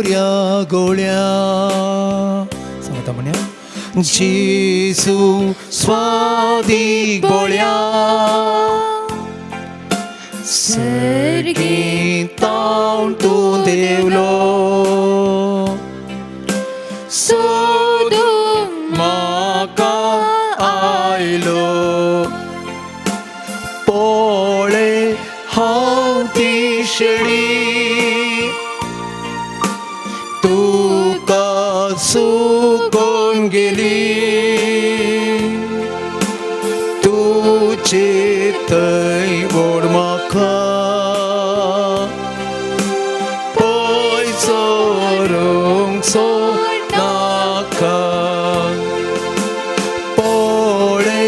मोर्या गोळ्या सांगता म्हणया जेजू स्वादीक बोळ्या सर्गी तावन तूं देवलो सोदूंक म्हाका आयलो पोळे हांव ती शेळी तुका सुकोन गेली तुजे थंय वोड म्हाका पयसो रोंगसो नाका पोळे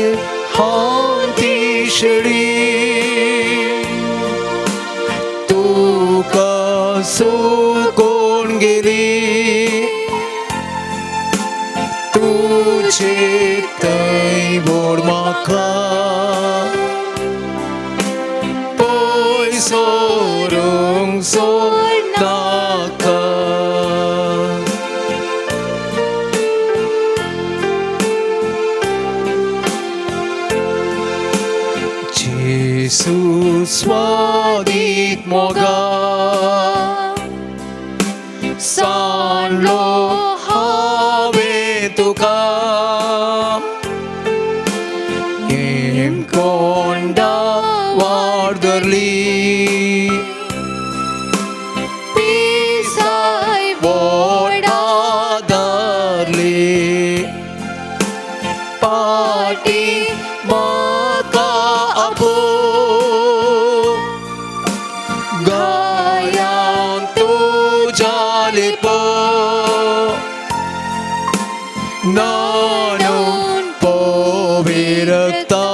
हांव ती शेळी तुका सुकोन गेली तुजे थंय वोड म्हाका पयसो रोंगसो नाका. जेजू स्वादीक मोगा सांडलो हांवें तुका हेमकोंडा वाड धरली पिसाय वोडा धरली पाटी म्हाका आपो गायान तुज्या लिपो नाणून पविरता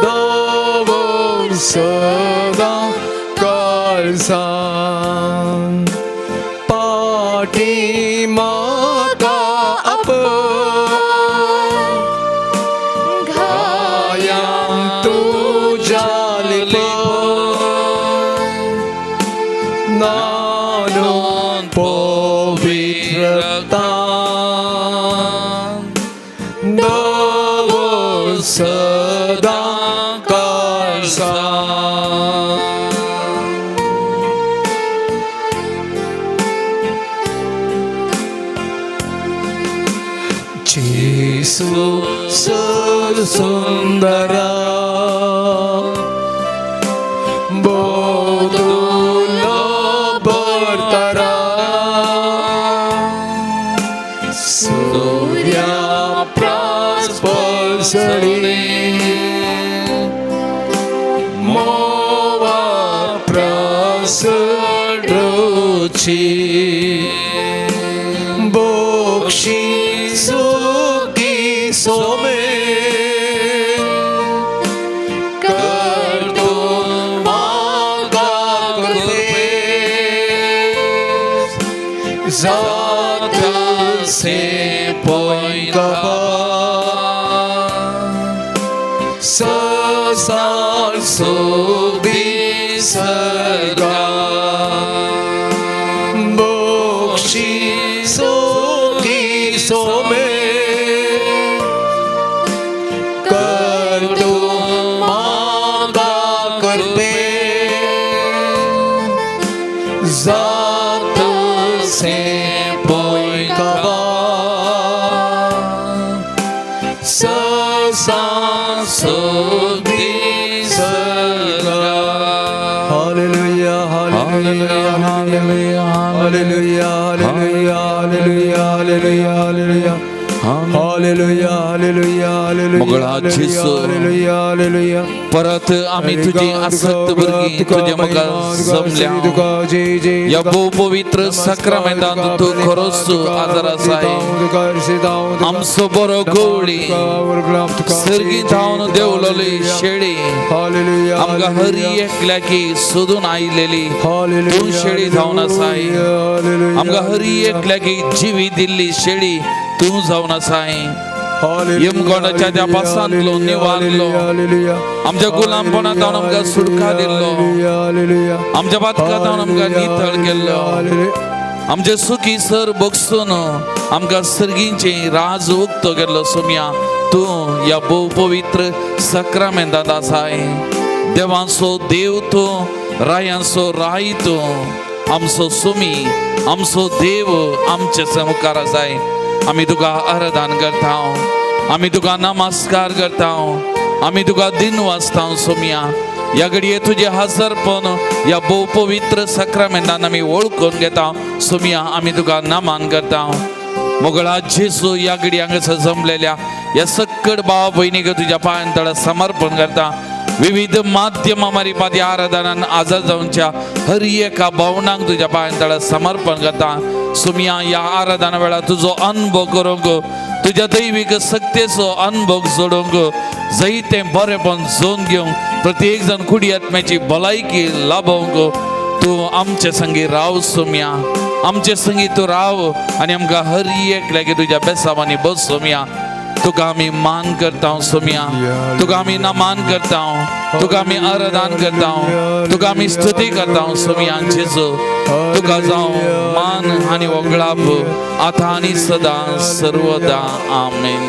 दवर सदां काळजान पाटी म्हाका आपय गायान तुज्या लिपो नाणून पवित्रता दवर सदां काळजान. जेसू सुंदरा बोदुलो बरतरा सूर्या प्रास पसळी मोवा प्रास रुची बोक्षी सुखी सोमे करतो मागा कृपेस जात से ससार सुदी सदा बोक्षी सुखी सोमे करतो मागा कृपे जात से पोय ससा सुदी सदा. Hallelujah, hallelujah, hallelujah, hallelujah, hallelujah, hallelujah, hallelujah, hallelujah, hallelujah, hallelujah, मोगळा जेजू. Hallelujah, hallelujah. परत आमी तुजी आसक्त भुरगीं तुज्या मुखार जमल्या. ह्या भोव पवित्र साक्रामेंतांत तूं खरोच आजार आसाय. आमचो बरो गवळी, सर्गी धांवन देंवलोली शेळी, आमकां हरी एकल्याकी सोदून आयलेली तूं शेळी जावन आसाय. आमकां हरी एकल्याकी जिवी दिल्ली शेळी तूं जावन आसाय. यमगोंडाच्या त्या पासांतलो निवारलो, आमच्या गुलामपणांत आमकां सुटका दिल्लो, आमच्या पातकांत आमकां नितळ केल्लो, आमचे सुखी सर बगसून आमकां सर्गींचे राज उक्तो केल्लो. सोम्या तूं ह्या भोव पवित्र सक्रामेंतांत आसाय. देवांचो देव तूं, रायांचो राय तूं, आमचो सुमी आमचो देव आमचे मुखार आसाय. आमी तुका आराधन करता, आमी तुका नमस्कार करता, आमी तुका दिन वाचता सोम्या. ह्या घडये तुजें हजरपण ह्या भोव पवित्र सक्रामेंतान आमी वळखून घेता सोम्या. आमी तुका नमन करता. मोगळा जेजू ह्या घडये हांगासर जमलेल्या ह्या सक्कड भाव भयणीक तुज्या पांयां तळा समर्पण करता. विविध माध्यमां मारिफात ह्या आराधनान आजाद जावच्या हर एका भावनांक तुज्या पांयां तळा समर्पण करता. सोम्या ह्या आराधना वेळार तुजो अनुभव करूंक, तुज्या दैवीक शक्तेचो अनुभव जोडूंक, जैतें बरेंपण जोन घेवंक, प्रत्येक जण कुडी आत्म्याची भलायकी लाभोवंक तूं आमचे संगी राव सोम्या. आमचे संगी तूं राव आनी आमकां हर एकल्याक तुज्या बेसावांनी बस सोम्या. तुका आमी मान करता सोम्या, तुका आमी नमान करता, तुका आमी आराधन करता, तुका आमी स्तुती करता सोम्या. जेजू तुका जावं मान आनी वगळाप आतां आनी सदां सर्वदा. आमेन.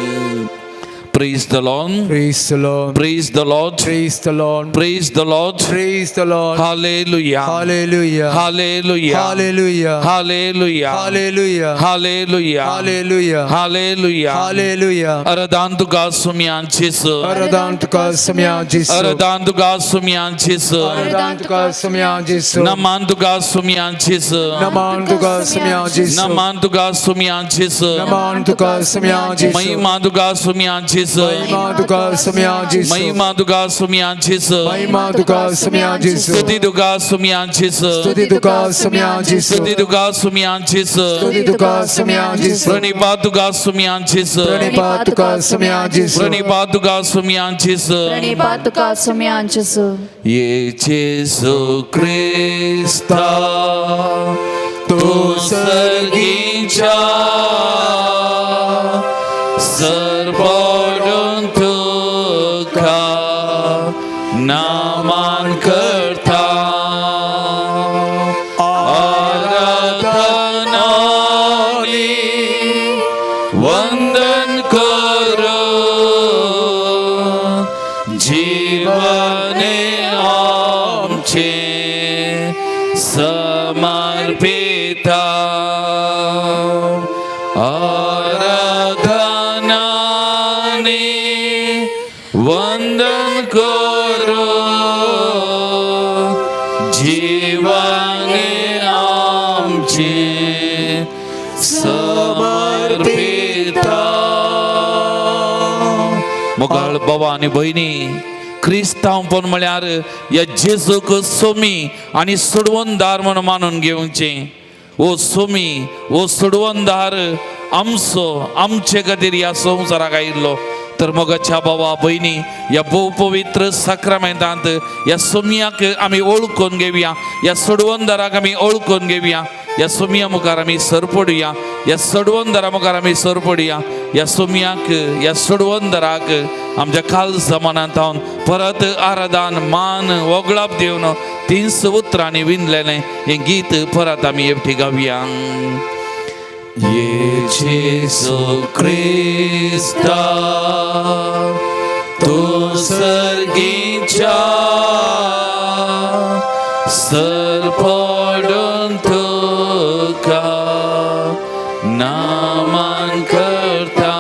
Praise the Lord. Praise the Lord. Praise the Lord. Praise the Lord. Praise the Lord. Praise the Lord. Hallelujah. Hallelujah. Hallelujah. Hallelujah. Hallelujah. Hallelujah. Hallelujah. Hallelujah. Hallelujah. Hallelujah. आराधन तुका सुम्या जेजू. आराधन तुका सुम्या जेजू. आराधन तुका सुम्या जेजू. आराधन तुका सुम्या जेजू. नमन तुका सुम्या जेजू. नमन तुका सुम्या जेजू. नमन तुका सुम्या जेजू. नमन तुका सुम्या जेजू. महिमा तुका सुम्या जेजू. महिमा तुका सुम्या जेजू. महिमा तुका सुम्या जेजू. महिमा तुका सुम्या जेजू. स्तुती तुका सुम्या जेजू. स्तुती तुका सुम्या जेजू. स्तुती तुका सुम्या जेजू. स्तुती तुका सुम्या जेजू. प्रणिपात तुका सुम्या जेजू. प्रणिपात तुका सुम्या जेजू. प्रणिपात तुका सुम्या जेजू. प्रणिपात तुका सुम्या जेजू. ये जेजू क्रिस्ता तूं सर्गीच्या सर पडून तुका नमन करता. आराधना वंदन करो जीवने आमचे समर्पिता. आराधनाने वंदन करो जीवने आमचे समर्पिता. मोगाळ बाबा आनी भयणी, क्रिस्तांवपण म्हळ्यार ह्या जेजूक सोमी आनी सोडवणदार म्हणून मानून घेवचें. ओ सोमी, ओ सोडवणदार आमचो, आमचे खातीर ह्या संवसाराक आयिल्लो. तर मोगाच्या बाबा भयणी, ह्या भोव पवित्र साक्रामेंतांत ह्या सोमयाक आमी वळखून घेवया, ह्या सोडवणदाराक आमी वळखून घेवया. ह्या सोमया मुखार आमी सर पडुया, ह्या सोडवणदारा मुखार आमी सर पडुया. ह्या सोमयाक, ह्या सोडवणदाराक आमच्या काल जमानांत परत आराधन मान वगळाप दिवन तीन उतरांनी विणलेलें हें गीत परत आमी एकटी गावया. ये जेजू क्रिस्ता तूं सर्गीच्या सर पडून तुका नमन करता.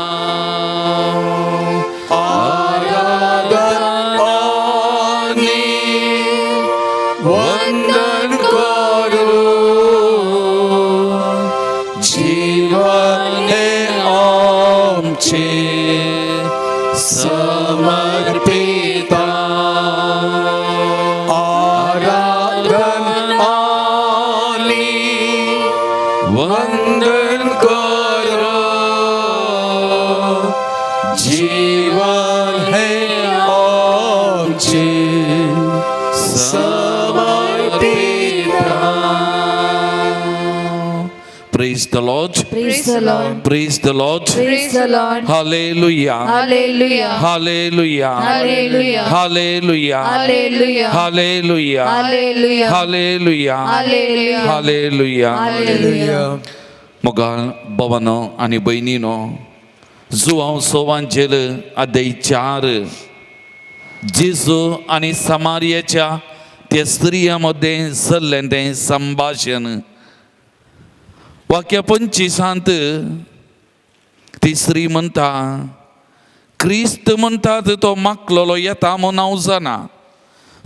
आराधनाने वंदन करो जीवने आमचे समर्पिता. आराधन आनी वंदन करो जीवन हे आमचे समर्पिता. Praise the Lord. Praise the Lord. Praise the Lord. Praise the Lord. Hallelujah. Hallelujah. Hallelujah. Hallelujah. Hallelujah. Hallelujah. Hallelujah. Hallelujah. Hallelujah. Hallelujah. Hallelujah. Hallelujah. मोगाळ बाबानो आनी भयणीनो, जुवांव सोवांचेर अध्याय 4, जेजू आनी समारियाच्या त्या स्त्रियां मदें चल्लें तें संभाशण. वाक्य 25 ती स्त्री म्हणटा, क्रिस्त म्हणटात तो माकलोलो येता म्हूण हांव जाणा,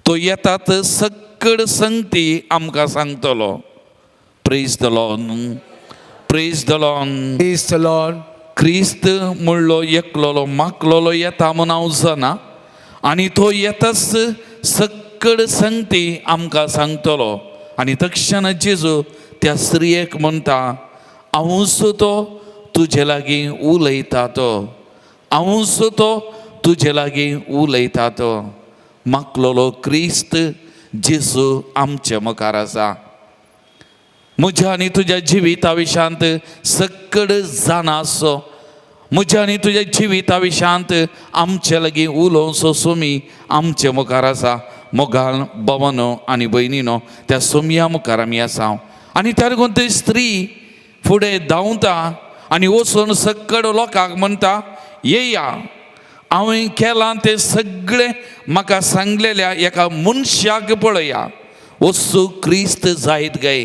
तो येतात सक्कड संगती आमकां सांगतलो. Praise the Lord. Praise the Lord. Praise the Lord. क्रिस्त म्हणलो एकलोलो माकलोलो येता म्हूण हांव जाणा आनी तो येताच सक्कड संगती आमकां सांगतलो. आनी तक्षण जेजू त्या स्त्रियेक म्हणटा, हांवूच तो तुजे लागीं उलयता तो, हांवूच तो तुजे लागीं उलयता तो. माकलोलो क्रिस्त जेजू आमचे मुखार आसा. म्हज्या आनी तुज्या जिविता विशांत सक्कड जाणा आसचो, म्हज्या आनी तुज्या जिविता विशांत आमचे लागीं उलोवचो सोमी आमचे मुखार आसा. मोगाल बाबानो आनी भयणीनो, त्या सोमया मुखार आमी आसा. आनी त्या लागून ती स्त्री फुडें धांवता आनी वचून सक्कड लोकांक म्हणटा, येया, हांवें केलां तें सगळें म्हाका सांगलेल्या एका मनशाक पळया, वस्तू क्रिस्त जायत गाय.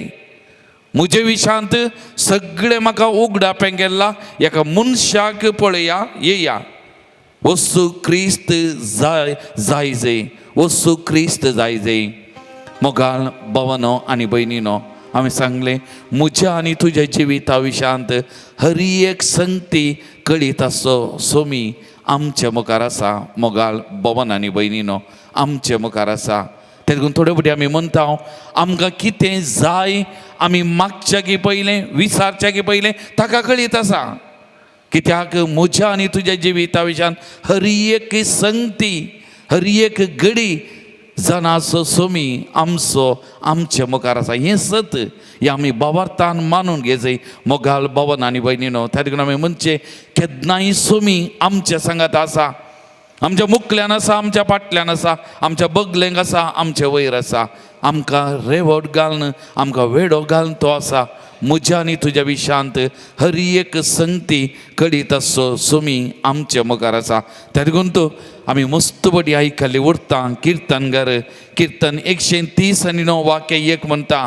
म्हजे विशांत सगळें म्हाका उगडापें केल्ला एका मनशाक पळया, येया, वस्तू क्रिस्त जाय जाय जय, वस्तू क्रिस्त जाय जय. मोगाल बाबानो आनी भयणीनो, हांवें सांगलें म्हज्या आनी तुज्या जिविता विशांत हरी एक संगती कळीत आसचो सोमी आमचे मुखार आसा. मोगाल बाबान आनी भयणीनो, आमचे मुखार आसा. तेका लागून थोडे फावटी आमी म्हणटा, आमकां कितें जाय आमी मागच्या की पयलें, विचारच्या की पयलें ताका कळीत आसा. कित्याक म्हज्या आनी तुज्या जिविता विशांत हरी एक संगती, हरी एक घडी जाणाचो सोमी आमचो आमचे मुखार आसा. हें सत हें आमी बाबार्थान मानून घेवचें. मोगाल बाबान आनी भयणीनो, त्या लागून आमी म्हणचें केन्नाय सोमी आमच्या सांगात आसा, आमच्या मुखल्यान आसा, आमच्या फाटल्यान आसा, आमच्या बगलेंक आसा, आमचे वयर आसा. आमकां रेवट घालून, आमकां वेडो घालून तो आसा. म्हज्या आनी तुज्या विशांत हरी एक संगती कळीत आसचो सोमी आमचे मुखार आसा. त्या लागून तो आमी मस्त बडी आयकल्ली उरता किर्तनगर किर्तन 130 आनी 9 वाक्य 1 म्हणटा,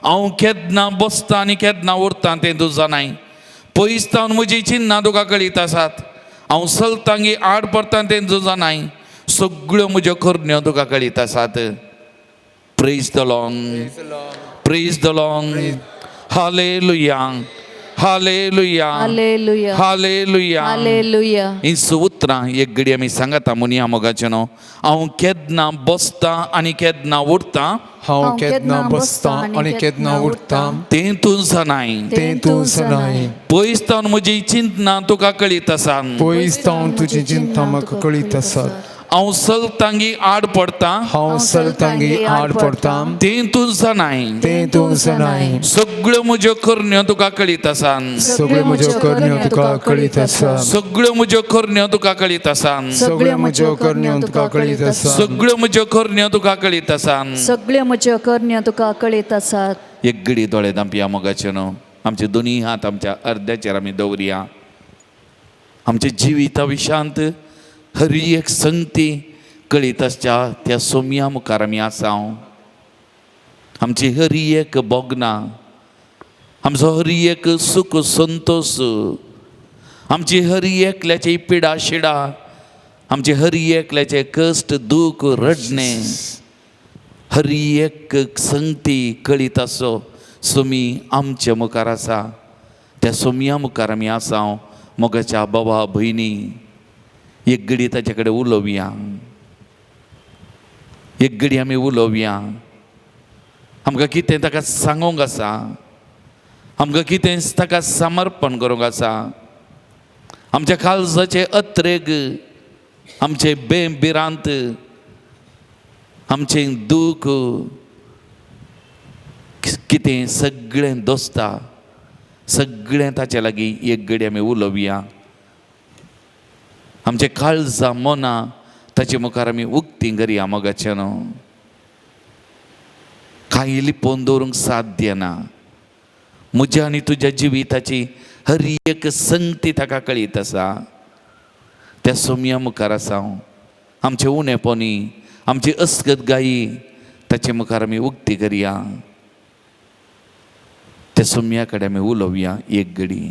हांव केन्ना बसता आनी केन्ना उरता तें तूं जाणाय, पयस तावन म्हजी चिन्नां तुका कळीत आसात, हांव चलतां आड पडटा तें तूं जाणाय, सगळ्यो म्हज्यो करण्यो तुका कळीत आसात. Praise the Lord. Praise the Lord. Hallelujah. Hallelujah. Hallelujah. Hallelujah. Hallelujah. ही उतरां एक घडी आमी सांगता मुनिया मोगाचें न्हू, हांव केन्ना बसता आनी केन्ना उरता हांव केन्ना बसता आनी केन्ना उरता तें तूं जाणाय, तें तूं जाणाय, पयस तावन म्हजी चिंतना तुका कळीत आसा, पयस तावन तुजी चिंता म्हाका कळीत आसात, हांव चलतांगी आड पडटा हांव चलतांगी आड पडटा तें तूं जाणाय, तें तूं जाणाय, सगळ्यो म्हज्यो करण्यो तुका कळीत आसा, सगळ्यो म्हज्यो करण्यो तुका कळीत आसा, सगळ्यो म्हज्यो करण्यो तुका कळीत आसा, सगळ्यो म्हज्यो करण्यो तुका कळीत आसा, सगळ्यो म्हज्यो करण्यो तुका कळीत आसा. सगळ्यो म्हज्यो करण्यो तुका कळीत आसात. एक घडी दोळे धांपया मोगाचें न्हू, आमचे दोनी हात आमच्या अर्द्याचेर आमी दवरया. आमच्या जिविता विशांत हरी एक संगती कळीत आसच्या त्या सोमया मुखार आमी आसा. आमची हरी एक भोगना, आमचो हरी एक सुख संतोश, आमची हरी एकल्याची पिडा शिडा, आमची हरी एकल्याचे कश्ट दूख रडणें, हरी एक संगती कळीत आसो सोमी आमचे मुखार आसा. त्या सोमया मुखार आमी आसा. मोगाच्या बाबा भयणी, एक घडी ताचे कडेन उलोवया, एक घडी आमी उलोवया. आमकां कितें ताका सांगूंक आसा, आमकां कितें ताका समर्पण करूंक आसा. आमच्या काळजाचे अत्रेग, आमचे भिरांत, आमचें दूख कितें सगळें दोसता सगळें ताचे लागीं एक घडी आमी उलोवया. आमचे काळजां मनां ताचे मुखार आमी उक्ती करया मोगाचें न्हू. कांय लिपोवन दवरूंक साध्य ना. म्हज्या आनी तुज्या जिविताची हर एक संगती ताका कळीत आसा. त्या सोमया मुखार आसा हांव. आमचे उणेपणी, आमची अस्कत गायी ताचे मुखार आमी उक्ती करया. त्या सोमया कडेन आमी उलोवया एक घडी.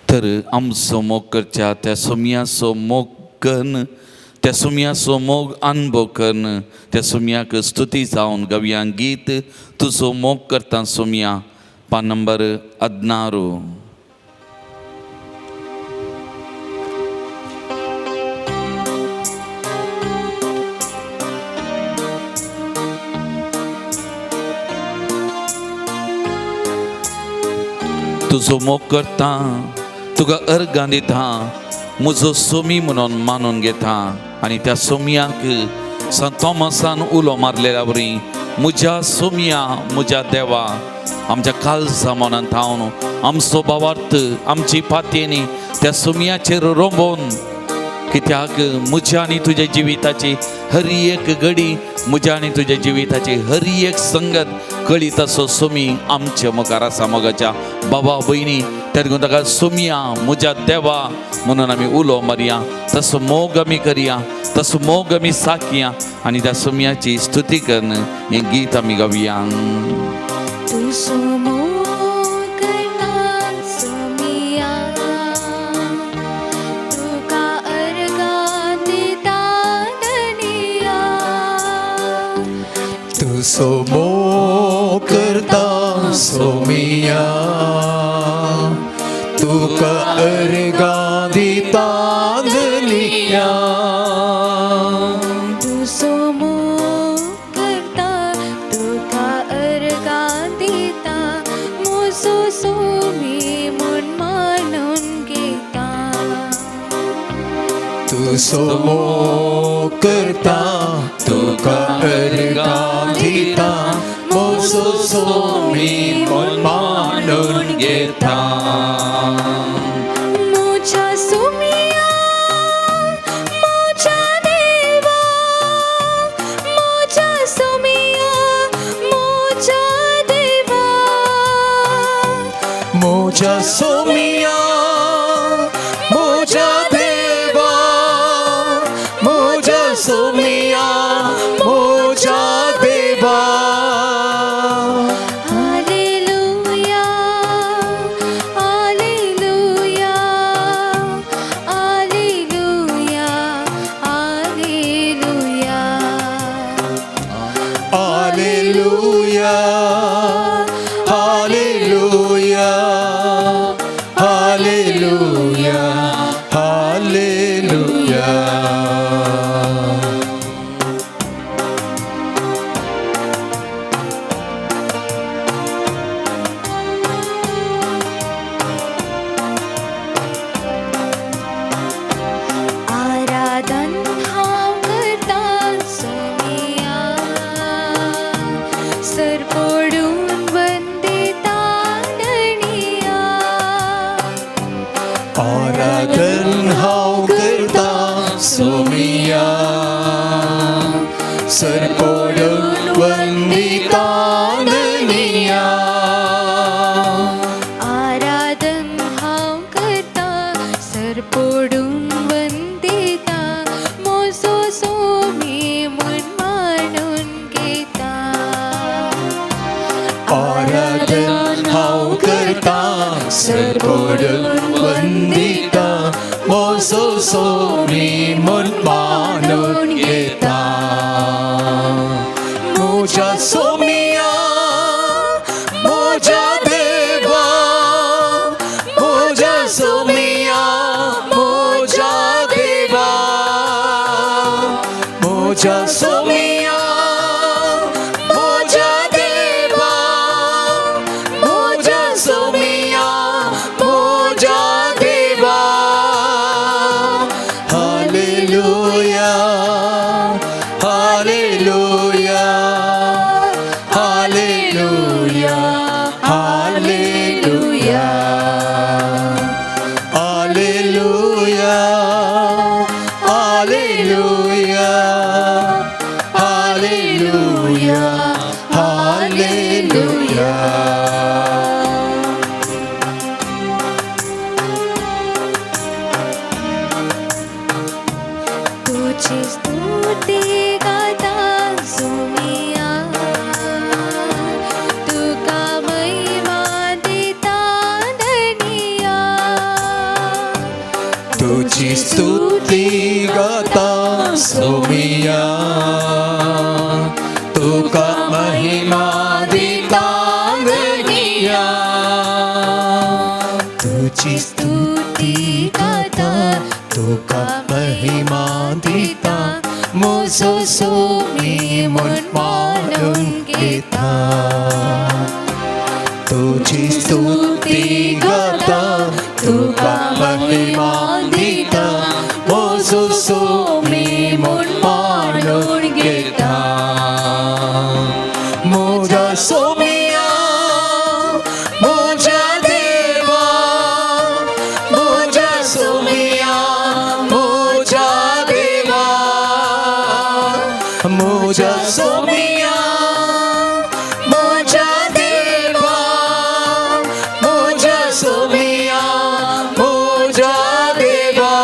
तर आमचो मोग करच्या त्या सोमयाचो मोग कन्न, त्या सोमयाचो मोग अनुभव कन्न, त्या सोमयाक स्तुती जावन गवया गीत तुजो मोग करता सोमया, पान नंबर 16. तुजो मोग करता तुका अर्गां दिता, म्हजो सोमी म्हणून मानून घेता. आनी त्या सोमयाक संत थॉमसान उलो मारलेल्या वरी म्हज्या सोमया, म्हज्या देवा, आमच्या काळजा मनान थावन आमचो भावार्थ, आमची पातयेनी त्या सोमयाचेर रोंबोवन, कित्याक म्हज्या आनी तुज्या जिविताची हर एक घडी, म्हज्या आनी तुज्या जिविताची हर एक संगत कळीत असो सोमी आमच्या मुखार आसा. मोगाच्या बाबा भयणी, तेन्ना ताका सोमया म्हज्या देवा म्हणून आमी उलो मारया, तसो मोग आमी करया, तसो मोग आमी साकया आनी त्या सोमयाची स्तुती करून हें गीत आमी गावया. तुजो मोग करता सोमिया, तुका अर्गां दिता धनिया. तुजो मोग करता तुका अर्गां दिता, म्हजो सोमी म्हूण मानून घेता. तुजो मोग करता तुका अर्गां दिता, म्हजो सोमी म्हूण मानून घेता. म्हज्या सोमिया, म्हज्या देवा, म्हज्या सोमिया, म्हज्या देवा. म्हज्या सोमिया, म्हज्या देवा, म्हज्या सोमिया, म्हज्या देवा. Hallelujah, hallelujah, hallelujah, hallelujah. Hallelujah, hallelujah, hallelujah, hallelujah. आराधन हांव करता सोमिया, सरपडून वंदिता धनिया. आराधन हांव करता सोमिया, सरपडून वंदिता धनिया. आराधन हांव करता सरपडून वंदिता, म्हजो सोमी म्हूण मानून घेता. आराधन सरपडून वंदिता मोजो सोमी म्हूण मानून घेता म्हज्या सोमिया म्हज्या देवा म्हज्या सोमिया म्हज्या देवा म्हज्या सोमिया म्हज्या देवा म्हज्या सोमिया म्हज्या देवा. Hallelujah, hallelujah, hallelujah, hallelujah, hallelujah, hallelujah, hallelujah, hallelujah. तुझी स्तुती गाता सोमिया, तुका महिमा दिता धनिया. तुझी स्तुती गाता सोमिया, तुका महिमा दिता धनिया. तुझी स्तुती गाता, तुका महिमा दिता, म्हजो सोमी म्हूण मानून घेता. तुझी स्तुती गाता, तुका महिमा दिता, म्हजो सोमी म्हूण मानून घेता. म्हज्या सोमिया म्हज्या देवा म्हज्या सोमिया म्हज्या देवा म्हज्या सोमिया म्हज्या देवा म्हज्या सोमिया म्हज्या देवा.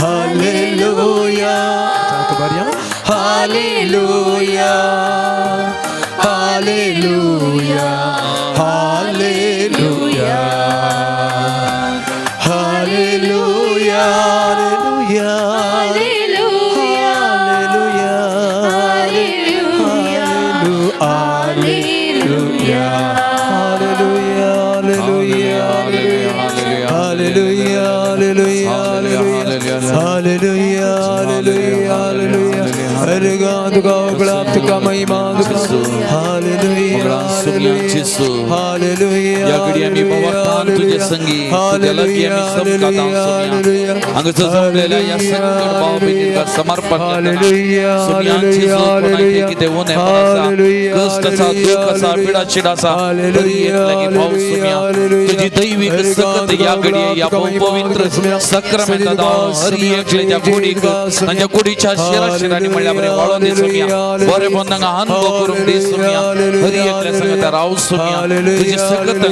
Hallelujah, hallelujah, hallelujah, hallelujah, hallelujah, hallelujah, hallelujah, hallelujah, hallelujah, hallelujah, hallelujah, hallelujah, hallelujah, hallelujah. हरे तुका उगळाप, तुका महिमा, तुका हालेलुया, हालेलुया. या घडी आमी भावार्थान तुझे संगी, तुझ्या लागीं आमी समकात सोमया. हांगासर जमलेल्या ह्या संकट भाव भयणींका समर्पण करतना सोमयांची जो कोणाक कितें उणेपण आसा, कश्ट आसा, दुख्ख आसा, पिडाशीड आसा, तरी एक लागीं भाव सोमया, तुजी दैवीक सकत ह्या घडये ह्या पवित्र सक्रामेंता हर एकल्याच्या कुडीक, तांच्या कुडीच्या शिरा शिरांनी म्हणल्या बरें वाळोवन दी सोमया. बरें बंदांक अनुभव करूंक दी सोमया. हर एकल्या सांगता राव सोमया, तुजी सकत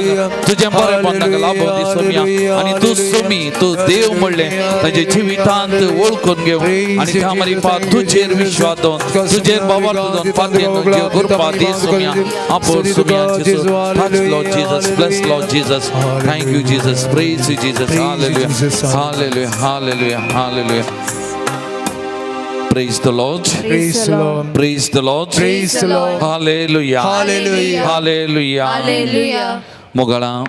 तुजें बरें बंदांक लाभोव दी सोमया. आनी तूं सोमी, तूं देव म्हणलें तांच्या जिवितांत वळखून घेव आनी त्या मारिफात तुजेर विश्वास दवर, तुजेर भावार्थ दवर, फातेन कृपा दी Somaiya. आपोर Somaiya Jesus. Touch Lord Jesus, bless Lord Jesus. Thank you Jesus, praise you Jesus. Hallelujah, hallelujah, hallelujah, hallelujah. Praise the Lord. Praise the Lord. Praise the Lord. Praise the Lord. Hallelujah. Hallelujah. Hallelujah. Hallelujah. मोगाळा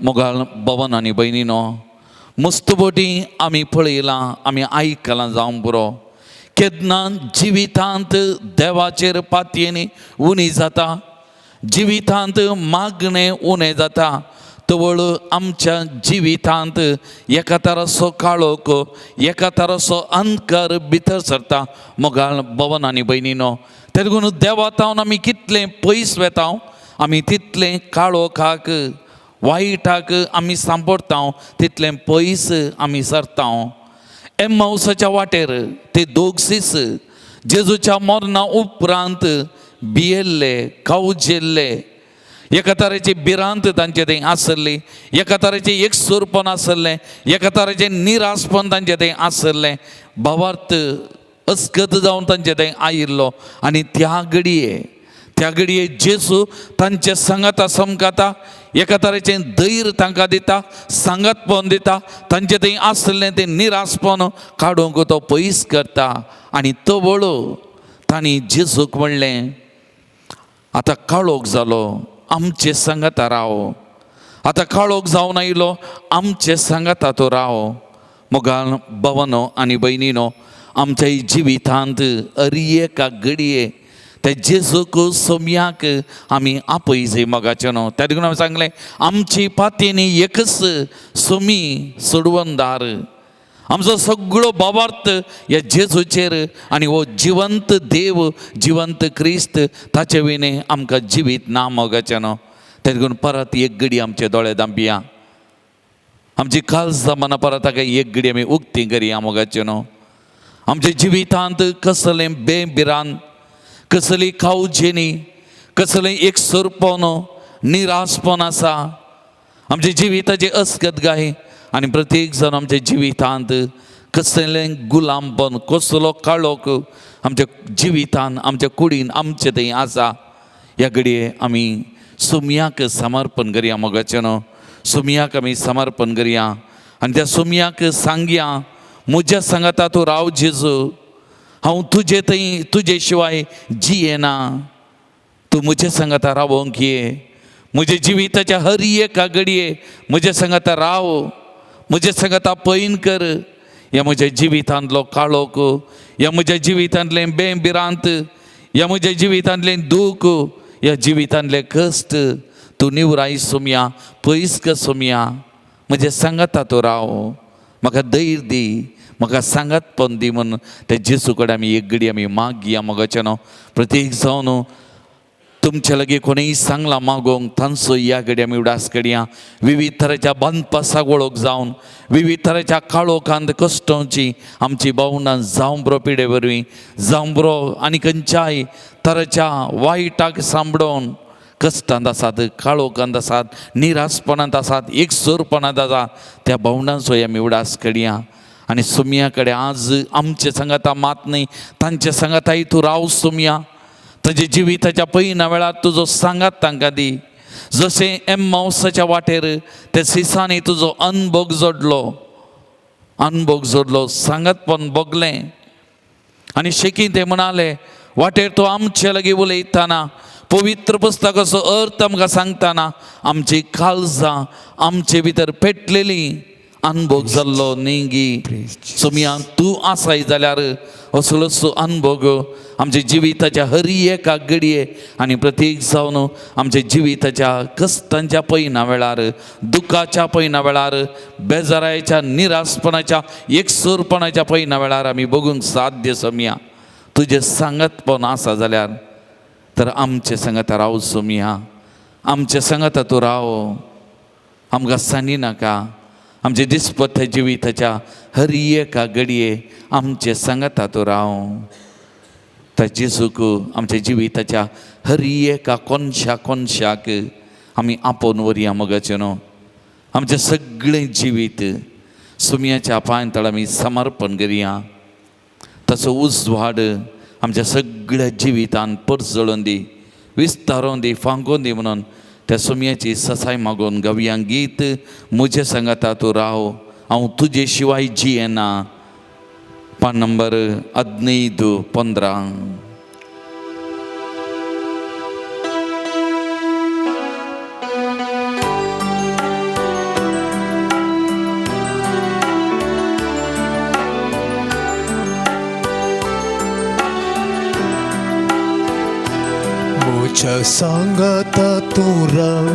मोगाळ भवन आनी भयणीनो, मस्तबोटी आमी पळयलां, आमी आयकलां जावंक पुरो, केन्ना जिवितांत देवाचेर पातयेनी उणी जाता, जिवितांत मागणें उणें जाता, तवळ आमच्या जिवितांत एका तराचो काळोख, एका तराचो अंधकार भितर सरता. मोगाळ भवन आनी भयणीनो, तेका लागून देवा तावन आमी कितलें पयस वेता, आमी तितलें काळोखाक वायटाक आमी सांपडटा, तितलें पयस आमी सरता. एम्मावसाच्या वाटेर ते दोग सीस जेजूच्या मरणा उपरांत भियेल्ले, कावजेल्ले, एका तरेची भिरांत तांचे थंय आसली, एका तरेचें एकसूरपण आसलें, एका तरेचें निरासपण तांचे थंय आसलें, भावार्थ अस्कत जावन तांचे थंय आयिल्लो. आनी त्या घडये जेजू तांचे सांगाता समकाता एका तरेचें धैर्य तांकां दिता, सांगातपण दिता, तांचे थंय आसलें तें निरासपण काडूंक तो पयस करता. आनी तवळ तांणी जेजूक म्हणलें, आतां काळोख जालो, आमचे सांगाता राव. आतां काळोख जावन आयलो, आमचे सांगाता तो राव. मोगान भवनो आनी भयणीनो, आमच्या जिवितांत अरी एका घडये त्या जेजूक सोमयाक आमी आपयजे मोगाचें न्हू. त्या देखून आमी सांगलें, आमची पातयेनी एकच सोमी सोडवणदार. आमचो सगळो भावार्थ ह्या जेजूचेर आनी हो जिवंत देव, जिवंत क्रिस्त, ताचे विणे आमकां जिवीत ना मोगाचें न्हू. ते देखून परत एक घडी आमचे दोळे धांपया, आमची काळजां मनां परत ताका एक घडी आमी उक्ती करया मोगाचें न्हू. आमच्या जिवितांत कसलें बेभिरांत, कसली कावजेनी, कसलें एकसुरपण, निरासपण आसा आमच्या जिविताचे अस्कत गाय. आनी प्रत्येक जाण आमच्या जिवितांत कसलें गुलामपण, कसलो काळोख आमच्या जिवितान, आमच्या कुडीन, आमचे थंय आसा, ह्या घडये आमी सुमयाक समर्पण करया मोगाचें न्हू. सुमयाक आमी समर्पण करया आनी त्या सुमयाक सांगया, म्हज्या सांगाता तूं राव जेजू, हांव तुजे थंय तुजे शिवाय जियेना, तूं म्हजे सांगाता रावोंक ये. म्हज्या जिविताच्या हर एका घडये म्हज्या सांगाता राव, म्हज्या सांगाता पैन कर. ह्या म्हज्या जिवितांतलो काळोख, ह्या म्हज्या जिवितांतलें बेभिरांत, ह्या म्हज्या जिवितांतलें दूख, ह्या जिवितांतलें कश्ट तूं निवराय सोमया, पयस कर सोमया. म्हज्या सांगाता तूं राव, म्हाका धैर्य दी, म्हाका सांगातपण दी म्हूण त्या जेजू कडेन आमी एक घडी आमी मागया मोगाचें न्हू. प्रत्येक जावन तुमचे लागीं कोणीय सांगलां मागोवंक, तांचो ह्या घडी आमी उडास करया. विविध तरेच्या बांदपा सागवळोक जावन, विविध तरेच्या काळोखांत कश्टोवची आमची भावनां जावं बरो पिडे वरवीं, जावं बरो आनी खंयच्याय तरेच्या वायटाक सांबडोवन कश्टांत आसात, काळोखांत आसात, निरासपणांत आसात, एकसुरपणांत आसात, त्या भावनांचो आमी उडास करया. आनी सुमया कडेन आज आमचे सांगाता मात न्हय, तांचे सांगाताय तूं राव सुमया. ताजे जिविताच्या पयना वेळार तुजो सांगात तांकां दी. जशें एम्मावसाच्या वाटेर त्या सिसांनी तुजो अनभोग जोडलो, अनभोग जोडलो, सांगातपण भोगलें. आनी शेकी ते म्हणाले, वाटेर तो आमचे लागीं उलयतना, पवित्र पुस्तकाचो अर्थ आमकां सांगतना आमची काळजां आमचे भितर पेटलेली, अनभोग जाल्लो न्ही गी सोमया. तूं आसाय जाल्यार असलोच अनभोग आमच्या जिविताच्या हर एका घडये आनी प्रत्येक जावन आमच्या जिविताच्या कश्टांच्या पयना वेळार, दुखाच्या पयना वेळार, बेजारायच्या, निरासपणाच्या, एकसूरपणाच्या पयना वेळार आमी बगूंक साध्य सोमया. तुजें सांगातपण आसा जाल्यार तर आमचे सांगाता राव सोमया, आमचे सांगाता तूं राव, आमकां सांडी नाका. आमचे दिसपत्या जिविताच्या हर एका घडये आमचे सांगाता तूं राव. त्या जेजूक आमच्या जिविताच्या हर एका कोनशा कोनशाक आमी आपोवन व्हरया मोगाचें न्हू. आमचें सगळें जिवीत सुमयाच्या पांय आमी समर्पण करया. ताचो उजवाड आमच्या सगळ्या जिवितान परजळून दी, विस्तारोन दी, फांकोन दी म्हणून त्या सुमयाची ससाय मागून गावया गीत, म्हजे सांगाता तूं राव, हांव तुजे शिवाय जियेना. पान नंबर 15. म्हज्या सांगाता तूं राव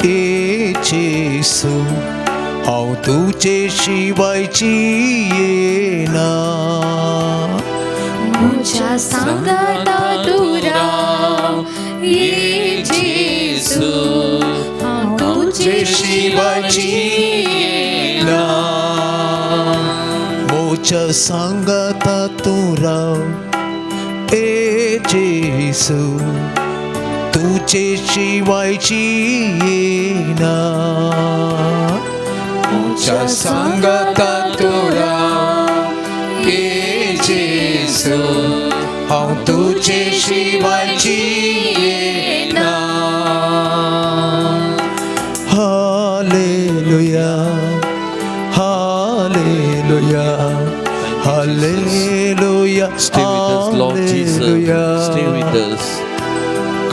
ए जेसू, हांव तुजे शिवाय जियेना. म्हज्या सांगाता तूं राव ये जेसू, हांव तुजे शिवाय जियेना. म्हज्या सांगाता तूं राव ए जेसू, तुजे शिवाय जियेना. म्हज्या सांगाता तूं राव ए जेसू, हांव तुजे शिवाय जियेना.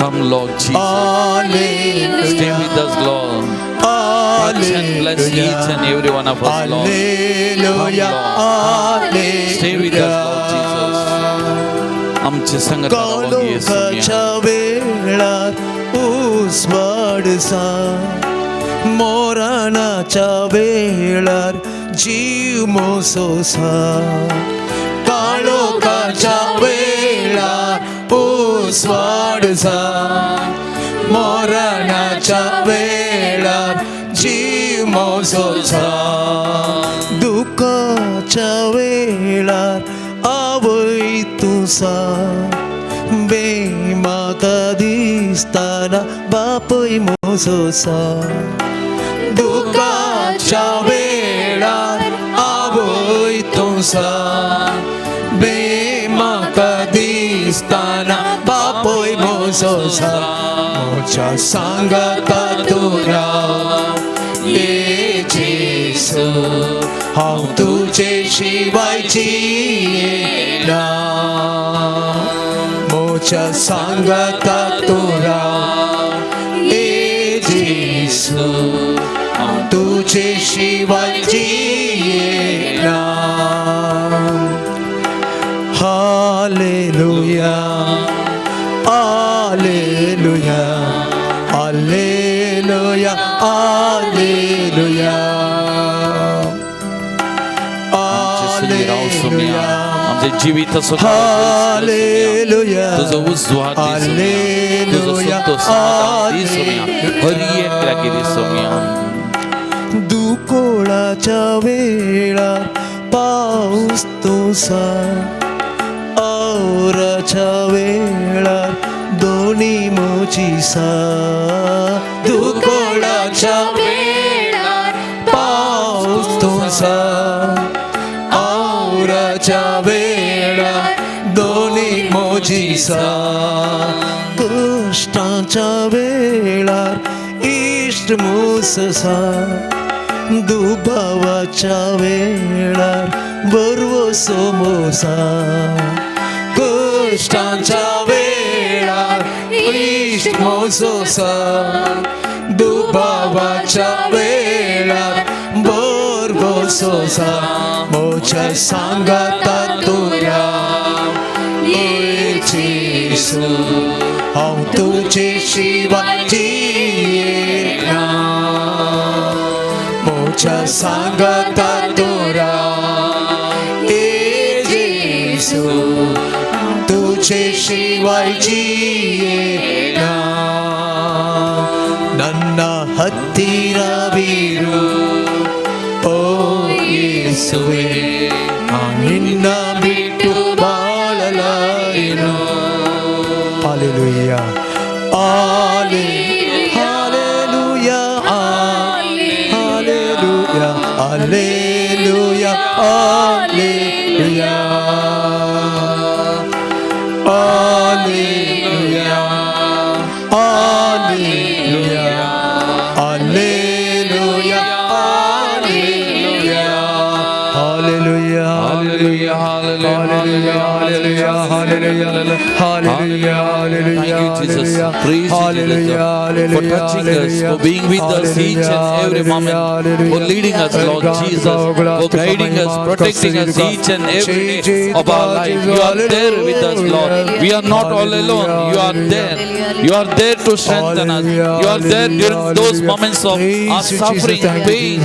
Come, Lord Jesus. Stay with us, Lord. Touch and bless each and every one of us, Lord. Hallelujah. Come, Stay with us, Lord Jesus. आमचे संगत काळोखाच्या वेळार उजवाडसा, मोराणाच्या वेळार जीव मोसोसा. काळोखाच्या वेळार उजवाडसा, मोराणाच्या वेळार जीव मोसोसा. दुःखाच्या वेळार आवय तुसा, बेमाका दिसताना बापय मोसोसा. दुःखाच्या वेळार आवय तुसा, बेमाका दिसताना बापय मोसोसा. मोच्या सांगाता तुरा ये जेसू, हांव तुजे शिवाय जियेना. मोच्या सांगाता तुरा ये जेसू, हांव तुजे शिवाय जियेना. Hallelujah, hallelujah, hallelujah, hallelujah. आमचे संगी राव सोम्या, आमचे जिवीत असो हालेलुया. तुझो उजवाड दी सोम्या, तुझो हालेलुया. संतोष समाधान दी सोम्या, हर एकल्याक दी सोम्या. दुकोळाच्या वेळार पावस तुसा, आवराच्या वेळार दोनी मोजिसा. दुकोळाच्या वेळार पावस तुसा, आवराच्या वेळार दोनी मोजिसा. कश्टाच्या वेळार इश्ट मोससा, दुबावाच्या वेळार बरवो सोमोसा. कश्टाच्या वेळार इश्ट मोसोसा, दुबावाच्या वेळार बरवो सोसा. मोच्या सांगाता तुरा ये जेसू, हांव तुजे शिवाय जियेना. मोच्या सांगाता तुरा ये जेसू, तुझे शिवाय जियेना. ನನ್ನ ಹತ್ತಿರವಿರು ಓ ಯೇಸುವೆ, ನಾ ನಿನ್ನ ಬಿಟ್ಟು ಬಾಳಲಾರೆನು. Hallelujah, hallelujah, hallelujah, hallelujah, hallelujah, hallelujah, hallelujah, hallelujah, hallelujah, hallelujah, hallelujah, hallelujah, hallelujah, hallelujah, Thank you, Jesus. Praise you, Jesus, for touching us, for being with us each and every moment, for leading us, Lord Jesus, for guiding us, protecting us each and every day of our life. You are there with us, Lord. We are not all alone. You are there. You are there to strengthen us. You are there during those moments of our suffering, pain,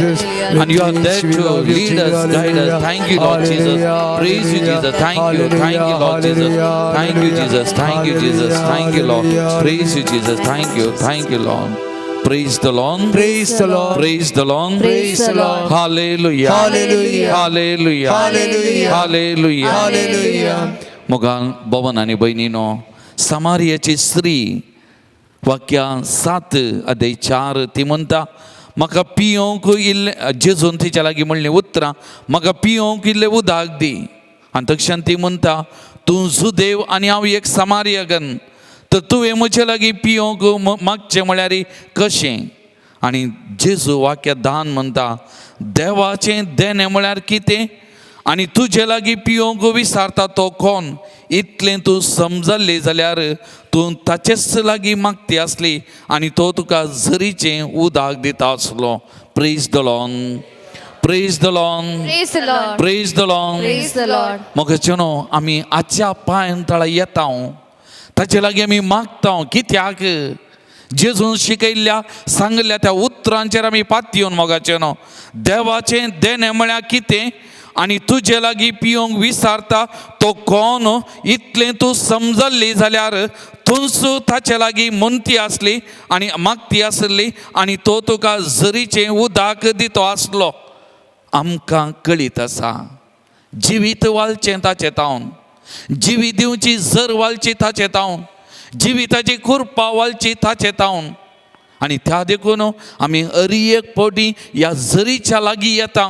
and you are there to lead us, guide us. Thank you, Lord Jesus. Praise you, Jesus. Thank you. Thank you, Lord Jesus. Thank you, Jesus. Thank you, Jesus. Thank you, Lord. Praise you, Jesus. Thank you. Thank you, Lord. Praise the Lord. Praise the Lord. Praise the Lord. Praise the Lord. Hallelujah. Hallelujah. Hallelujah. Hallelujah. Hallelujah. Hallelujah. मोगाल भवन आनी भयणीनो, समारियाची स्त्री, वाक्या 7 अध्याय 4, ती म्हणटा, म्हाका पियोंक इल्लें. जेजून तिच्या लागीं म्हणलीं उतरां, म्हाका पियोंक इल्लें उदक दी. आनी तक्षण ती म्हणटा, तूं जुदेव आनी हांव एक समारियगन, तर तुवें म्हजे लागीं पियोंक मागचें म्हळ्यार कशें? आनी जेजू वाक्या 10 म्हणटा, देवाचें देणें म्हळ्यार कितें आनी तुजे लागीं पियोंक विसारता तो कोण इतलें तूं समजल्ली जाल्यार तूं ताचेच लागीं मागती आसली आनी तो तुका झरीचें उदक दिता आसलो. Praise the Lord, praise the Lord, Praise the Lord. Praise the Lord. Praise the Lord. मोगाचेनो आमी आजच्या पांयां तळा येता, ताचे लागीं आमी मागता. कित्याक जेजून शिकयल्ल्या सांगल्या त्या उतरांचेर आमी पातयेवन मोगाचेनो देवाचें देणें म्हळ्यार कितें आनी तुजे लागीं पियोंक विसारता तो कोण इतलें तूं समजल्ली जाल्यार तूंच ताचे लागीं म्हणती आसली आनी मागती आसली आनी तो तुका झरीचें उदक दितो आसलो. आमकां कळीत आसा जिवीत वालचें ताचें तावन, जिवीत दिवची जर वालची ताचें तावन, जिविताची कुरपा वालची ताचें तावन. आनी त्या देखून आमी अरी एक फावटी ह्या झरीच्या लागीं येता,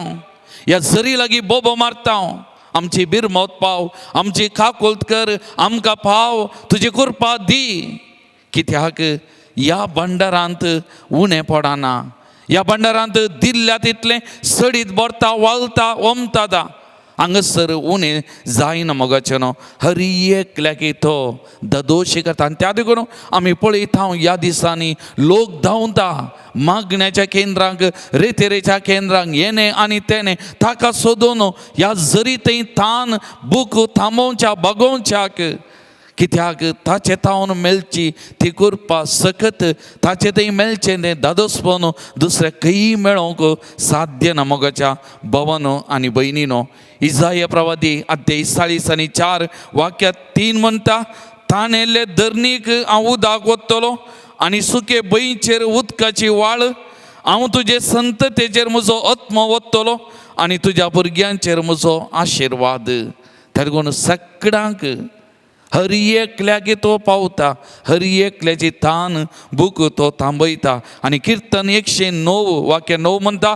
ह्या झरी लागीं बोबो मारता, आमची बिरमत पाव, आमची काकुळट कर, आमकां पाव, तुजी कुरपा दी. कित्याक ह्या भंडारांत उणें पडना, ह्या भंडारांत दिल्ल्या तितलें सडीत भरता, वालता, ओमता, हांगासर उणें जायना मोगाचें न्हू. हर एकल्याक तो ददोशी करता. आनी त्या देखून आमी पळयता ह्या दिसांनी लोक धांवता मागण्याच्या केंद्रांक, रेतेरेच्या केंद्रांक, येणे आनी तेणे ताका सोदून ह्या जरी थंय तान बूक थांबोवच्या बगोवच्याक. कित्याक ताचे तावन मेळची ती कृपा सकत ताचे थंय मेळचें तें दादोसपण दुसऱ्या खंयी मेळोवंक साध्य ना मोगाच्या भवनो आनी भयणीनो. इजाय प्रवादी अध्याय 40 आनी 4 वाक्यात 3 म्हणटा, ताणेल्ले धरणीक हांव उदक वतलो आनी सुके बैचेर उदकाची वाळ. हांव तुजे संततेचेर म्हजो आत्मो वतलो आनी तुज्या भुरग्यांचेर म्हजो आशिर्वाद. त्या सगळ्यांक हर एकल्याक तो पावता, हर एकल्याची तान भूक तो थांबयता. आनी किर्तन 109 वाक्य 9 म्हणटा,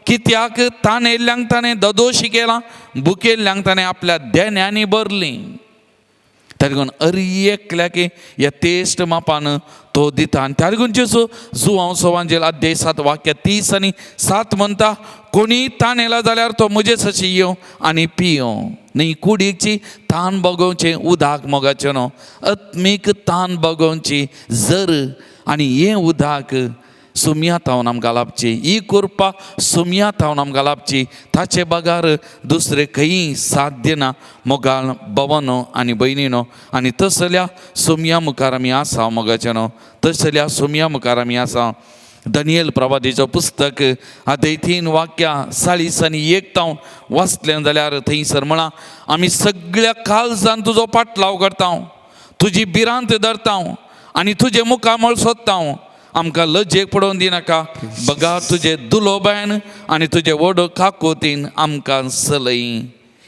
कित्याक ताणेल्ल्यांक ताणें ददोशी केला, भुकेल्ल्यांक ताणें आपल्या देण्यांनी भरली. त्या देखून हर एकल्याक ह्या तेस्ट मापान तो दिता. आनी त्या देखून जेजू जुवांव सोवांजेल अध्याय 7 वाक्य 30 आनी 7 म्हणटा, कोणी ताणेला जाल्यार तो म्हजे सशी येवं आनी पियों. न्ही कुडीची तान बगोवचें उदक मोगाचें न्हू, आत्मीक तान बगोवची जर आनी हें उदक सुमया तावन आमकां लाभची, ही कृपा सुमया तावन आमकां लाभची. ताचे बगार दुसरें खंयी साध्य ना मोगाळ भवनो आनी भयणीनो. आनी तसल्या सुमया मुखार आमी आसा मोगाचें न्हू, तसल्या सुमया मुखार आमी आसा. दनियल प्रवादीचो पुस्तक अध्याय 3 वाक्या 41 तावन वाचलें जाल्यार थंयसर म्हळां, आमी सगळ्या काळजान तुजो पाटलाव करता, तुजी भिरांत धरता आनी तुजें मुखामळ सोदता. आमकां लजेक पडोवन दिनाका, बगा तुजे दुलोबायन आनी तुजे व्हड काकोतीन आमकां सलय.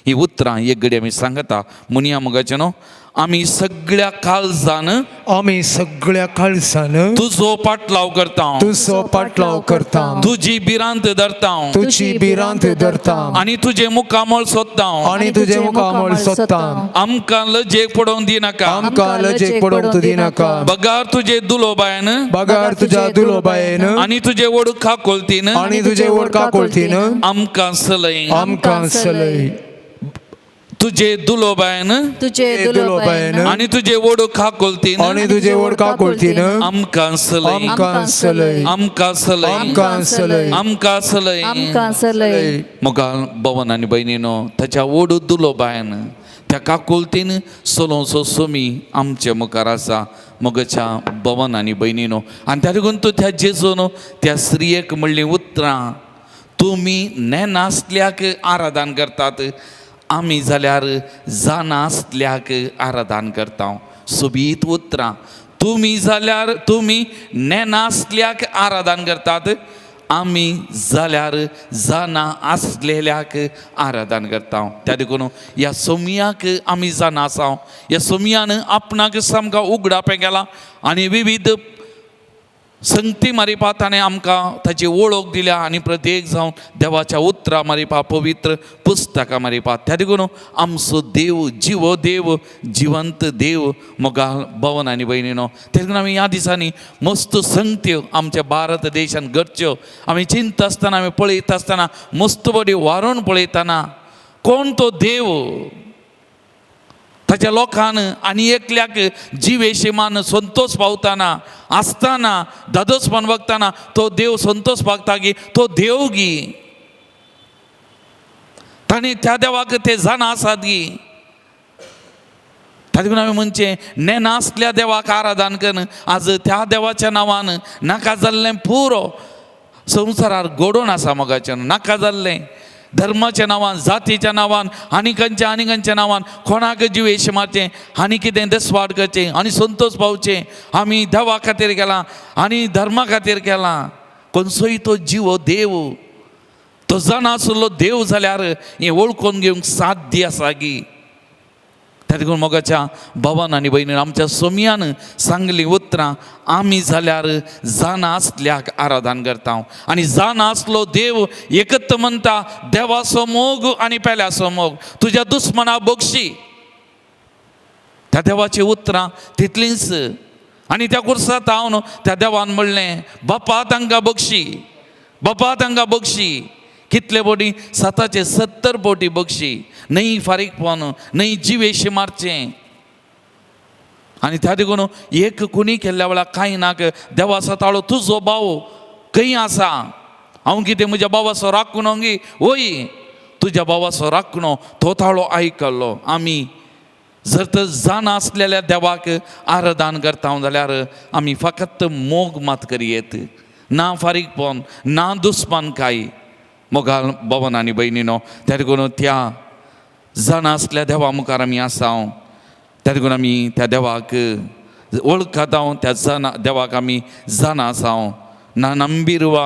ही उतरां एक घडी आमी सांगता मुनिया मोगाचें न्हू. आमी सगळ्या काळजान आमी सगळ्या काळजान तुजो पाटलाव करता, तुजो पाटलाव करता, तुजी भिरांत धरता तुजी भिरांत धरता आनी तुजें मुखामळ सोदता. आनी तुजें मुखामळ सोदता. आमकां लजेक पडोवन दिनाका, आमकां लजेक पडोवंक तूं दिनाका, बगार तुजे दुलोबायन बगार तुज्या दुलोबायेन आनी तुजे व्हड काकोलतीन आनी तुजे व्हड काकोलतीन आमकां सलय. आमकां सलय. तुजे दुलोबायन तुझे दुलोबायन दुलोबायन आनी तुजे व्हड काकोलतीन आनी तुजे व्हड काकोलतीन आमकां सलय. आमकां सलय. आमकां सलय. आमकां सलय. आमकां सलय. आमकां सलय. मोगाळ भवन आनी भयणीनो, ताच्या व्हड दुलोबायन त्या काकुलतीन सलोवचो सोमी आमचे मुखार आसा मोगाच्या भवन आनी भयणीनो. आनी त्या देखून तूं त्या जेजून त्या स्त्रियेक म्हणलीं उतरां, तुमी नेनासल्याक आराधन करतात, आमी जाल्यार जाणासल्याक आराधन करता. सोबीत उतरां. तुमी जाल्यार तुमी नेनासल्याक आराधन करतात, आमी जाल्यार जाणा आसलेल्याक आराधन करता. त्या देखून ह्या सोमयाक आमी जाणा आसा. ह्या सोमयान आपणाक सामकां उगडापें केलां आनी विविध संगती मारिपा ताणें आमकां ताची वळख दिल्या आनी प्रत्येक जावन देवाच्या उतरां मारिपा, पवित्र पुस्तकां मारिपा. त्या देखून आमचो देव जिवो देव, जिवंत देव मोगाळ भवन आनी भयणीनो. ते देखून आमी ह्या दिसांनी मस्त संगत्यो आमच्या भारत देशान घडच्यो आमी चिंतता आसतना, आमी पळयता आसतना, मस्त बरी वारोवन पळयतना कोण तो देव ताच्या लोकान आनी एकल्याक जिवेशी मान संतोष पावताना आसतना दादोसपण बघताना तो देव संतोष पावता गी तो देव गी ताणें त्या देवाक ते जाणा आसात गी. ताजे आमी म्हणचें नेनासल्या देवाक आराधन करून आज त्या देवाच्या नांवान नाका जाल्लें पुरो संवसारार घडोवन आसा मोगाच्यान नाका जाल्लें धर्माच्या नांवान जातीच्या नांवान आनी खंयच्या आनी खंयच्या नांवान कोणाक जिवेश मारचें आनी कितें दसवाड करचें आनी संतोष पावचें आमी देवा खातीर केलां आनी धर्मा खातीर केलां. खंयचोय तो जिवो देव तो जाणा आसलो देव जाल्यार हें वळखून घेवंक साध्य आसा गी. त्या देखून मोगाच्या भावान आनी भयणीन आमच्या सोमयान सांगली उतरां आमी जाल्यार जाणा आसल्याक आराधन करता आनी जाणा आसलो देव एकत म्हणटा देवाचो मोग आनी पेल्याचो मोग तुज्या दुस्मना बक्षी. त्या देवाची उतरां तितलींच आनी त्या कुर्सात हांव त्या देवान म्हणलें बापा तांकां बक्षी बापा तांकां बक्षी. कितले बोटी 770 बोटी बक्षी न्हय फारीकपण न्हय जिवेशी मारचें. आनी त्या देखून एक कुणी केल्ल्या वेळार कांय नाक देवाचो ताळो तुजो भाव खंय आसा हांव कितें म्हज्या भावाचो राखणो गी वय तुज्या भावाचो राखणो तो ताळो आयकल्लो. आमी जर तर जाणा आसलेल्या देवाक आराधन करता जाल्यार आमी फकत मोग मात करयेत ना फारीकपण ना दुस्मान काय. मोगाल भवन आनी भयणीनो त्या देखून त्या जाणा आसल्या देवा मुखार आमी आसा त्या देखून आमी त्या देवाक वळखता त्या जाणा देवाक आमी जाणा आसा. ना नंबिरवा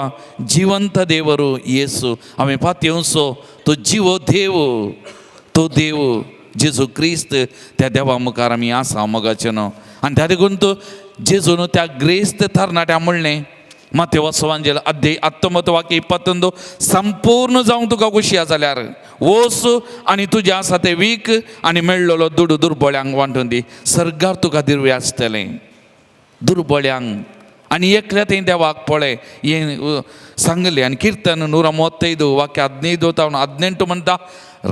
जिवंत देवरू येसू आमी पातयेवचो तो जिवो देव तो देव जेजू क्रिस्त त्या देवा मुखार आमी आसा मोगाचें न्हू. आनी त्या देखून तो जेजून त्या ग्रेस्त तरणाट्या म्हणलें मातेव वांजेल अध्याय 19 वाक्य 21 संपूर्ण जावंक तुका खुशी आसा जाल्यार वोस आनी तुजें आसा तें वीक आनी मेळ्ळलो दुडू दुर्बळ्यांक वांटून दी सर्गार तुका दिर्वे आसतलें दुर्बळ्यांक. आनी एकल्या थंय देवाक पळय हें सांगलें. आनी किर्तन 135 वाक्य 15 तावन 18 म्हणटा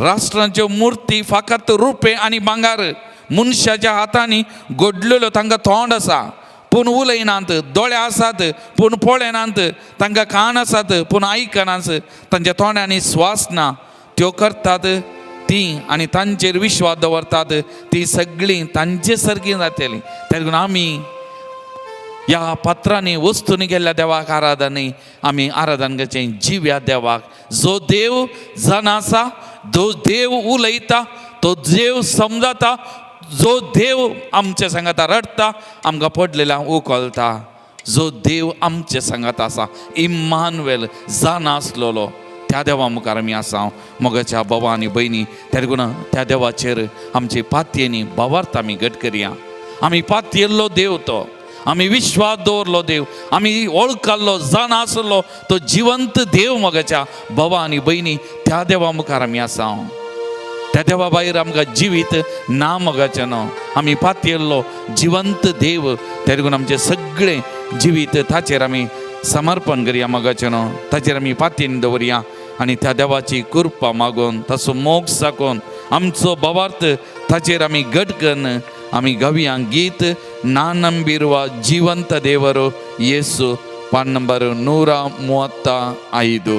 राष्ट्रांच्यो मुर्ती फाकत रुपें आनी भांगार मनशाच्या हातांनी घडलेल्यो तांकां तोंड आसा पूण उलयनात दोळे आसात पूण पळयनात तांकां कान आसात पूण आयकनात तांच्या तोंडांनी स्वास ना त्यो करतात ती आनी तांचेर विश्वास दवरतात ती सगळीं तांचे सारकी जातली. त्या देखून आमी ह्या पात्रांनी वस्तूंनी केल्ल्या देवाक आराधन आमी आराधन करचें जिव्या देवाक जो देव जाणा आसा जो देव उलयता तो देव समजता जो देव आमच्या सांगाता रडटा आमकां पडलेल्या उखलता जो देव आमच्या सांगाता आसा इम्मानुएल जाणा आसलेलो त्या देवा मुखार आमी आसा. मोगाच्या बाबा आनी भयणी त्या देखून त्या देवाचेर आमची पातयेनी भावार्थ आमी घट करया. आमी पातयेल्लो देव तो आमी विश्वास दवरलो देव आमी वळखल्लो जाणा आसलो तो जिवंत देव मोगाच्या बाबा आनी भयणी त्या देवा मुखार आमी आसा. त्या देवा भायर आमकां जिवीत ना मोगाचें न्हू. आमी पातयेल्लो जिवंत देव त्या देखून आमचें सगळें जिवीत ताचेर आमी समर्पण करया मोगाचें न्हू ताचेर आमी पातयेन दवरया आनी त्या देवाची कृपा मागून ताचो मोग साकून आमचो भावार्थ ताचेर आमी घट करून आमी गावया गीत ना ನಂಬಿರುವ ಜೀವಂತ ದೇವರು ಯೇಸು ಪಾನ್ ನಂಬರ್ 135.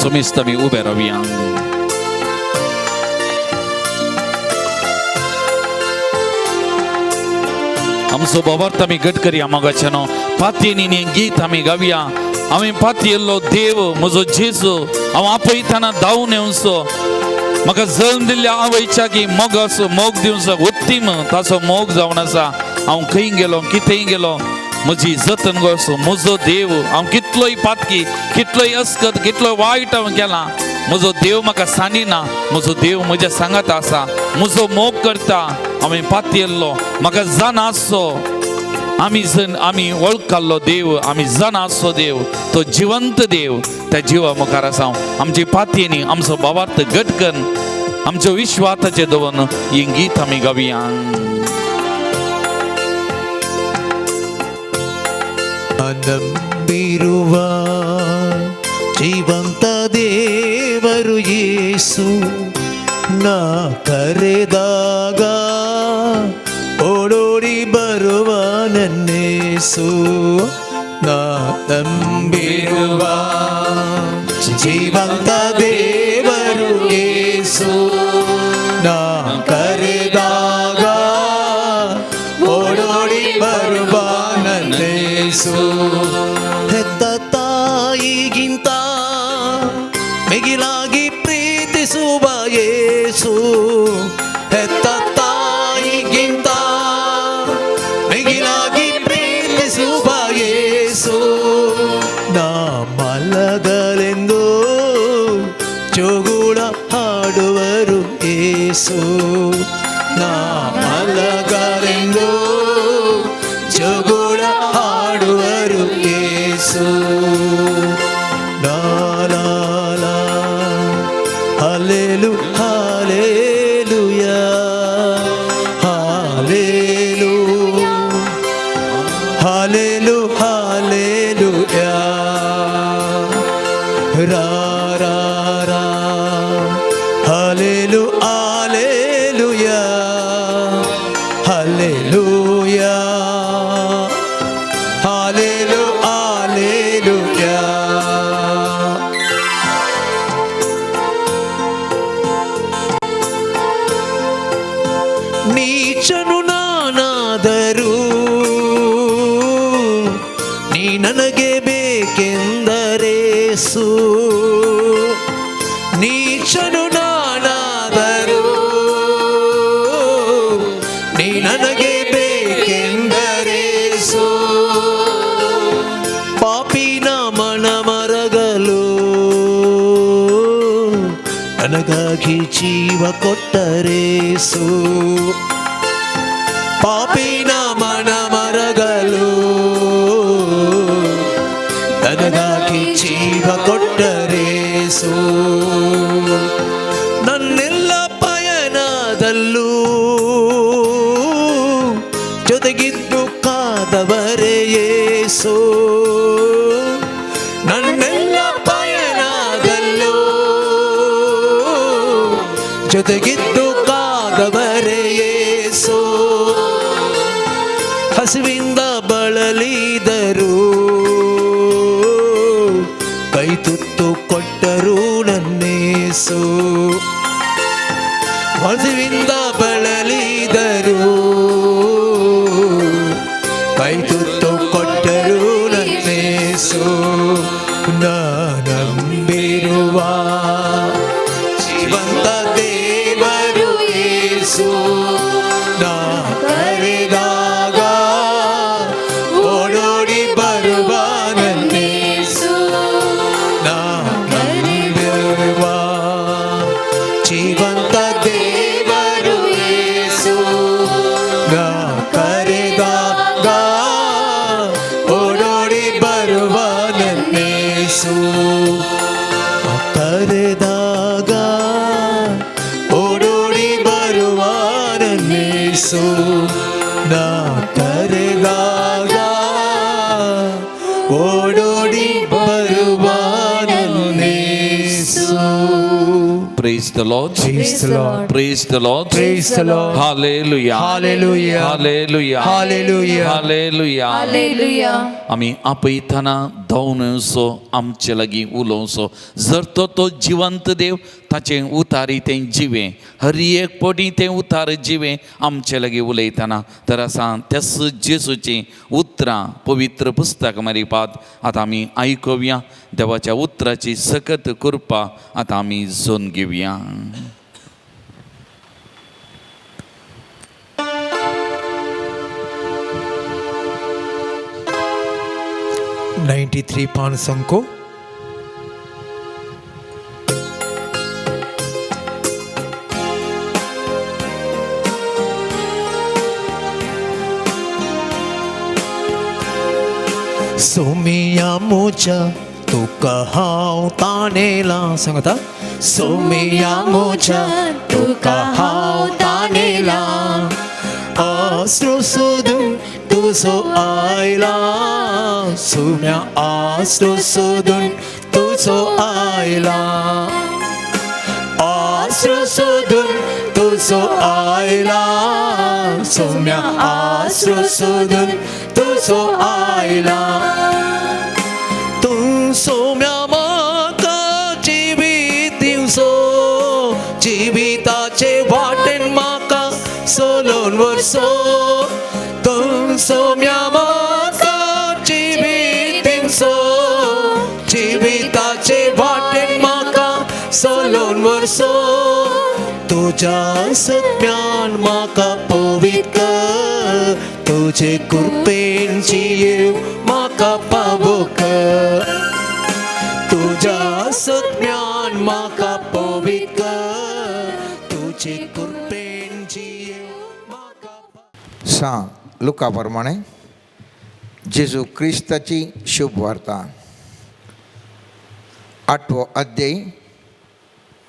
समेस्त आमी उबे रावया. आमचो भावार्थ आमी घट करया मोगाचें न्हू. पातयेनी गीत आमी गावया. हांवें पातयेल्लो देव म्हजो जेजू हांव आपयतना धांवून येवचो म्हाका जल्म दिल्ल्या आवयच्या की मोगाचो मोग दिवचो उत्तीम ताचो मोग जावन आसा. हांव खंय गेलो कितेंय गेलो म्हजी जतन करचो म्हजो देव हांव कितलोय पातकी कितलोय अस्कत कितलोय वायट हांव केलां म्हजो देव म्हाका सांडिना म्हजो देव म्हज्या सांगात आसा म्हजो मोग करता. हांवें पातयेल्लो म्हाका जाणा आसचो आमी जण आमी वळखल्लो देव आमी जाणा आसचो देव तो जिवंत देव त्या जिवा मुखार आसा. आमची पातयेनी आमचो भावार्थ घट करून आमचो विश्वासाचें दवरून हें गीत आमी गावया. ನಂಬಿರುವ ಜೀವಂತ ದೇವರು ಯೇಸು. ನಾ ಕರೆದಾಗ ಓಡೋಡಿ ಬರುವ ನನ್ನೇಸು. ನಾ ನಂಬಿರುವ ಜೀವಂತ ದೇವರು ಯೇಸು. ನಾ ಕರೆದಾಗ ಓಡೋಡಿ ಬರುವ ನನ್ನೇಸು. ಹೆತ್ತ ತಾಯಿಗಿಂತ ಮಿಗಿಲಾಗಿ ಪ್ರೀತಿಸುವ ಯೇಸು. ಹೆತ್ತ ತಾಯಿಗಿಂತ ಮಿಗಿಲಾಗಿ ಪ್ರೀತಿಸುವ ಯೇಸು. ನಾ ಮಲಗಲೆಂದು ಜೋಗುಳ ಹಾಡುವರು ಏಸು. ನಾ ಮಲಗಲೆಂದು ಜೋಗುಳ ಹಾಡುವರು ಏಸು. ಲಾ ಲಾ ಲಾ, hallelujah hallelujah, hallelujah hallelujah hallelujah. ರಾ ರಾ ರಾ, hallelujah hallelujah, hallelujah hallelujah hallelujah. ನೀಚನು ನಾನಾದರೂ ನೀ ನನಗೆ ಬೇಕೆಂದರೇಸು. ನೀಚನು ನಾನಾದರೂ ನೀ ನನಗೆ ಬೇಕೆಂದರೇಸು. ಪಾಪಿನ ಮನ ಮರಗಲು ನನಗಾಗಿ ಜೀವ ಕೊಟ್ಟರೇಸು. ಪಾಪಿನ ಮನ ಮರಗಲು ನನಗಾಗಿ ಜೀವ ಕೊಟ್ಟರೇಸು. ನನ್ನೆಲ್ಲ ಪಯಣದಲ್ಲೂ ಜೊತೆಗಿದ್ದು ಕಾದವರೇ ಯೇಸು. ನನ್ನೆಲ್ಲ ಪಯಣದಲ್ಲೂ ಜೊತೆಗಿದ್ದು ಕಾದವರೇ ಯೇಸು. ಹಸಿವಿಂದ ಬಳಲಿದರು ಕೈ ತುತ್ತು ಕೊಟ್ಟರು ನನ್ನೇಸು. ಹಸಿವಿಂದ ಬಳಲಿದರು ಕೈ ತುತ್ತು ಕೊಟ್ಟರು ನನ್ನೇಸು. ನಂಬಿರುವ ಜೀವಂತ ದೇವರು ಯೇಸು. ನಾ ಕರೆದಾಗ ಓಡೋಡಿ ಬರುವ ನನ್ನೇಸು. ನಾ ನಂಬಿರುವ ಜೀವಂತ ದೇವರು ಯೇಸು. ನಾ ಕರೆದಾಗ ಓಡೋಡಿ ಬರುವ ನನ್ನೇಸು. ಕರೆದಾಗ ಓಡೋಡಿ ಬರುವ ನನ್ನೇಸು. ನಾ ಕರೆದಾಗ ಓಡೋಡಿ ಬರುವ ನನ್ನೇಸು. Praise the Lord. Praise the Lord. Praise the Lord. Praise the Lord. Hallelujah. Hallelujah. Hallelujah. Hallelujah. Hallelujah. Hallelujah. आमी आपयतना धांवनसो आमचे लागीं उलोवचो. जर तो तो जिवंत देव, ताचें उतारी तें जिवें, हर एक पटी तें उतार जिवें आमचे लागीं उलयतना. तर आसा त्याच जेजूचीं उतरां पवित्र पुस्तक मारिपात आतां आमी आयकुया. देवाच्या उतराची सकत कृपा आतां आमी जोन घेवया. 93 पान संको. सोमिया मोजा तुका हांव ताणेला. सांगता. सोमिया मोजा तुका हांव ताणेला, आसरो सोदून. तुजो आयला सुम्या आसरो सोदून तुजो आयला आसरो सोदून तुजो आयला सोम्या आसरो सोदून तुजो आयला तूं सोम्या म्हाका जिवीत दिवचो जिविताचे वाटेन म्हाका सोलोवन व्हरचो तूं सोम्या म्हाका जिवीत दिवचो जिविताचे वाटेन म्हाका सोलोवन व्हरचो तुज्या सत्यान म्हाका पवित्र कर तुजे कृपेन जियेव म्हाका पावो कर तुज्या सत्यान म्हाका पवित्र कर तुजे कृपेन जियेव म्हाका सां लुका प्रमाणे जेजू क्रिस्ताची शुभ वार्ता आठवो अध्याय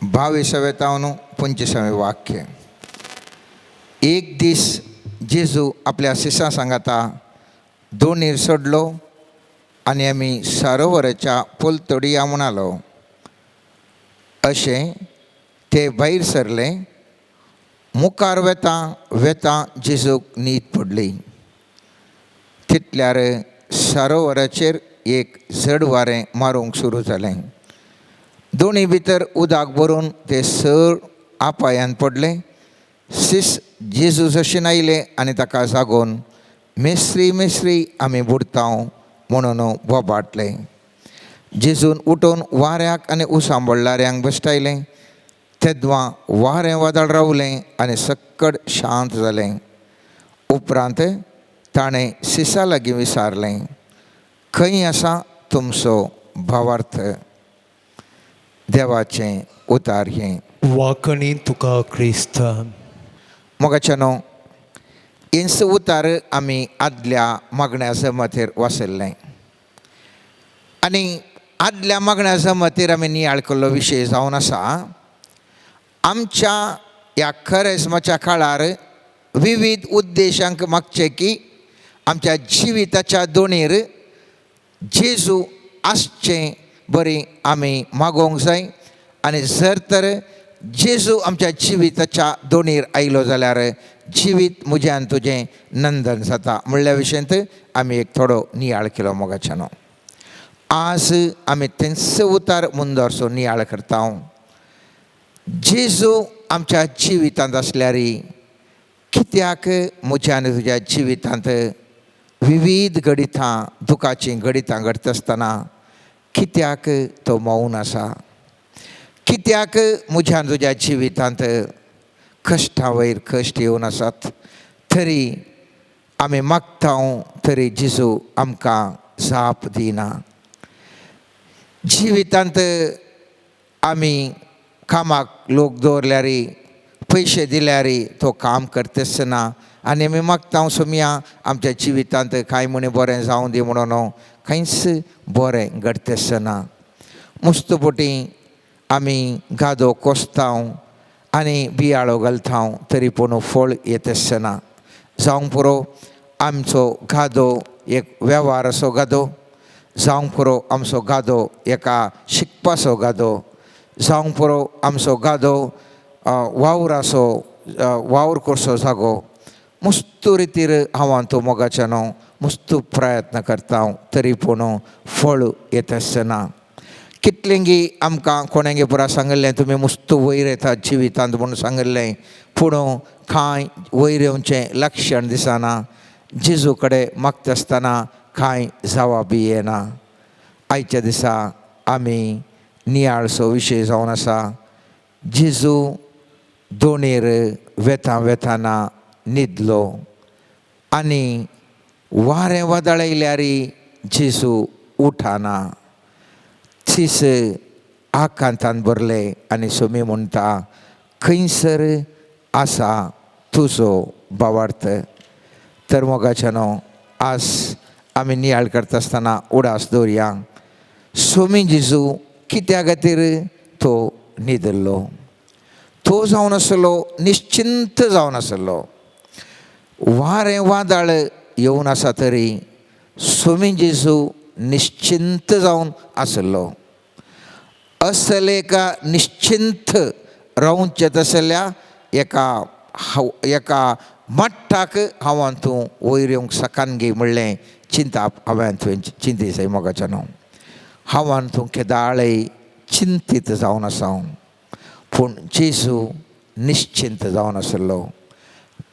22व्या तावन 25वें वाक्य. एक दीस जेजू आपल्या शिसां सांगाता दोणीर सोडलो आनी आमी सरोवराच्या पलतडी या म्हणालो. अशें ते भायर सरले. मुखार वेता वेता जेजूक न्हीद पडली. तितल्यार सरोवराचेर एक जड वारें मारूंक सुरू जालें. दोणी भितर उदक भरून ते सर आपायान पडले. सीस जेजू जशेन आयले आनी ताका जागोवन मेस्त्री मेस्त्री आमी बुडतांव म्हणून बोबाटले. जेजून उठून वाऱ्याक आनी उसांबळ्ळाऱ्यांक बसटायलें. तेदवां वारें वादळ रावलें आनी सक्कड शांत जालें. उपरांत ताणें सिसा लागीं विचारलें, खंय आसा तुमचो भावार्थ? देवाचें उतार हें. वाकणी तुका क्रिस्त. मोगाच्या न्हू हेंच उतार आमी आदल्या मागण्या जमातीर वाचल्लें आनी आदल्या मागण्या जमातीर आमी नियाळ केल्लो विशय जावन आसा आमच्या ह्या खरेस्माच्या काळार विविध उद्देशांक मागचें की आमच्या जिविताच्या दोणीर जेजू आसचें बरी आमी मागोवंक जाय आनी जर तर जेजू आमच्या जिविताच्या दोणीर आयलो जाल्यार जिवीत म्हजें आनी तुजें नंदन जाता म्हणल्या विशयांत आमी एक थोडो नियाळ केलो मोगाच्यानो. आज आमी तेंच उतार मुंदरसो नियाळ करता. जेजू आमच्या जिवितांत आसल्यार कित्याक म्हज्या आनी तुज्या जिवितांत विविध घडितां दुखाचीं घडितां घडटा आसतना कित्याक तो मौन आसा? कित्याक म्हज्या आनी तुज्या जिवितांत कश्टां वयर कश्ट येवन आसात तरी आमी मागता तरी जेजू आमकां जाप दिना? जिवितांत आमी कामाक लोक दवरल्यार पयशे दिल्यार तो काम करता आसतना आनी आमी मागता सोमया आमच्या जिवितांत कांय म्हणी बरें जावं दी म्हणून कांयच बरें घडटा आसतना मुस्तपोटी आमी गादो कोसतांव आनी बियाळो घालता तरी पूण फळ येत आसना. जावंक पुरो आमचो गादो एक वेव्हार असो गादो, जावंक पुरो आमचो गादो एका शिकपाचो गादो, जावंक पुरो आमचो गादो वावराचो वावर करचो जागो. मस्त रितीर हांव तो मोगाच्या न्हू मस्त प्रयत्न करता तरी पूण फळ येत आसना. कितलेंगी आमकां कोणेंगे पुरा सांगिल्लें तुमी मस्त वयर येतात जिवितांत म्हणून सांगिल्लें पूण कांय वयर येवचें लक्षण दिसना. जेजू कडेन मागता आसतना कांय जवाब बी येना. आयच्या दिसा आमी नियाळसो विशय जावन आसा जेजू दोणीर वेता वेताना न्हिदलो आनी वारें वादळ आयल्यार जेजू उठाना. तीस आकांतान भरले आनी सोमी म्हणटा खंयसर आसा तुजो भावार्थ? तर मोगाच्या न्हू आज आमी नियाळ करता आसतना उडास दवरया सोमी जेजू कित्या खातीर तो न्हिदलो? तो जावन आसलो निश्चिंत जावन आसलो. वारें वादळ येवन आसा तरी स्वामी जेजू निश्चिंत जावन आसलो. असले एका निश्चिंत रावचे तसल्या एका एका मट्टाक हांव तूं वयर येवंक सकान गे म्हणलें चिंताप हांवें तुवें चिंती जाय मोगाच्या न्हू. हांव तूं केदाळय चिंतीत जावन आसा, पूण जेजू निश्चिंत जावन आसलो.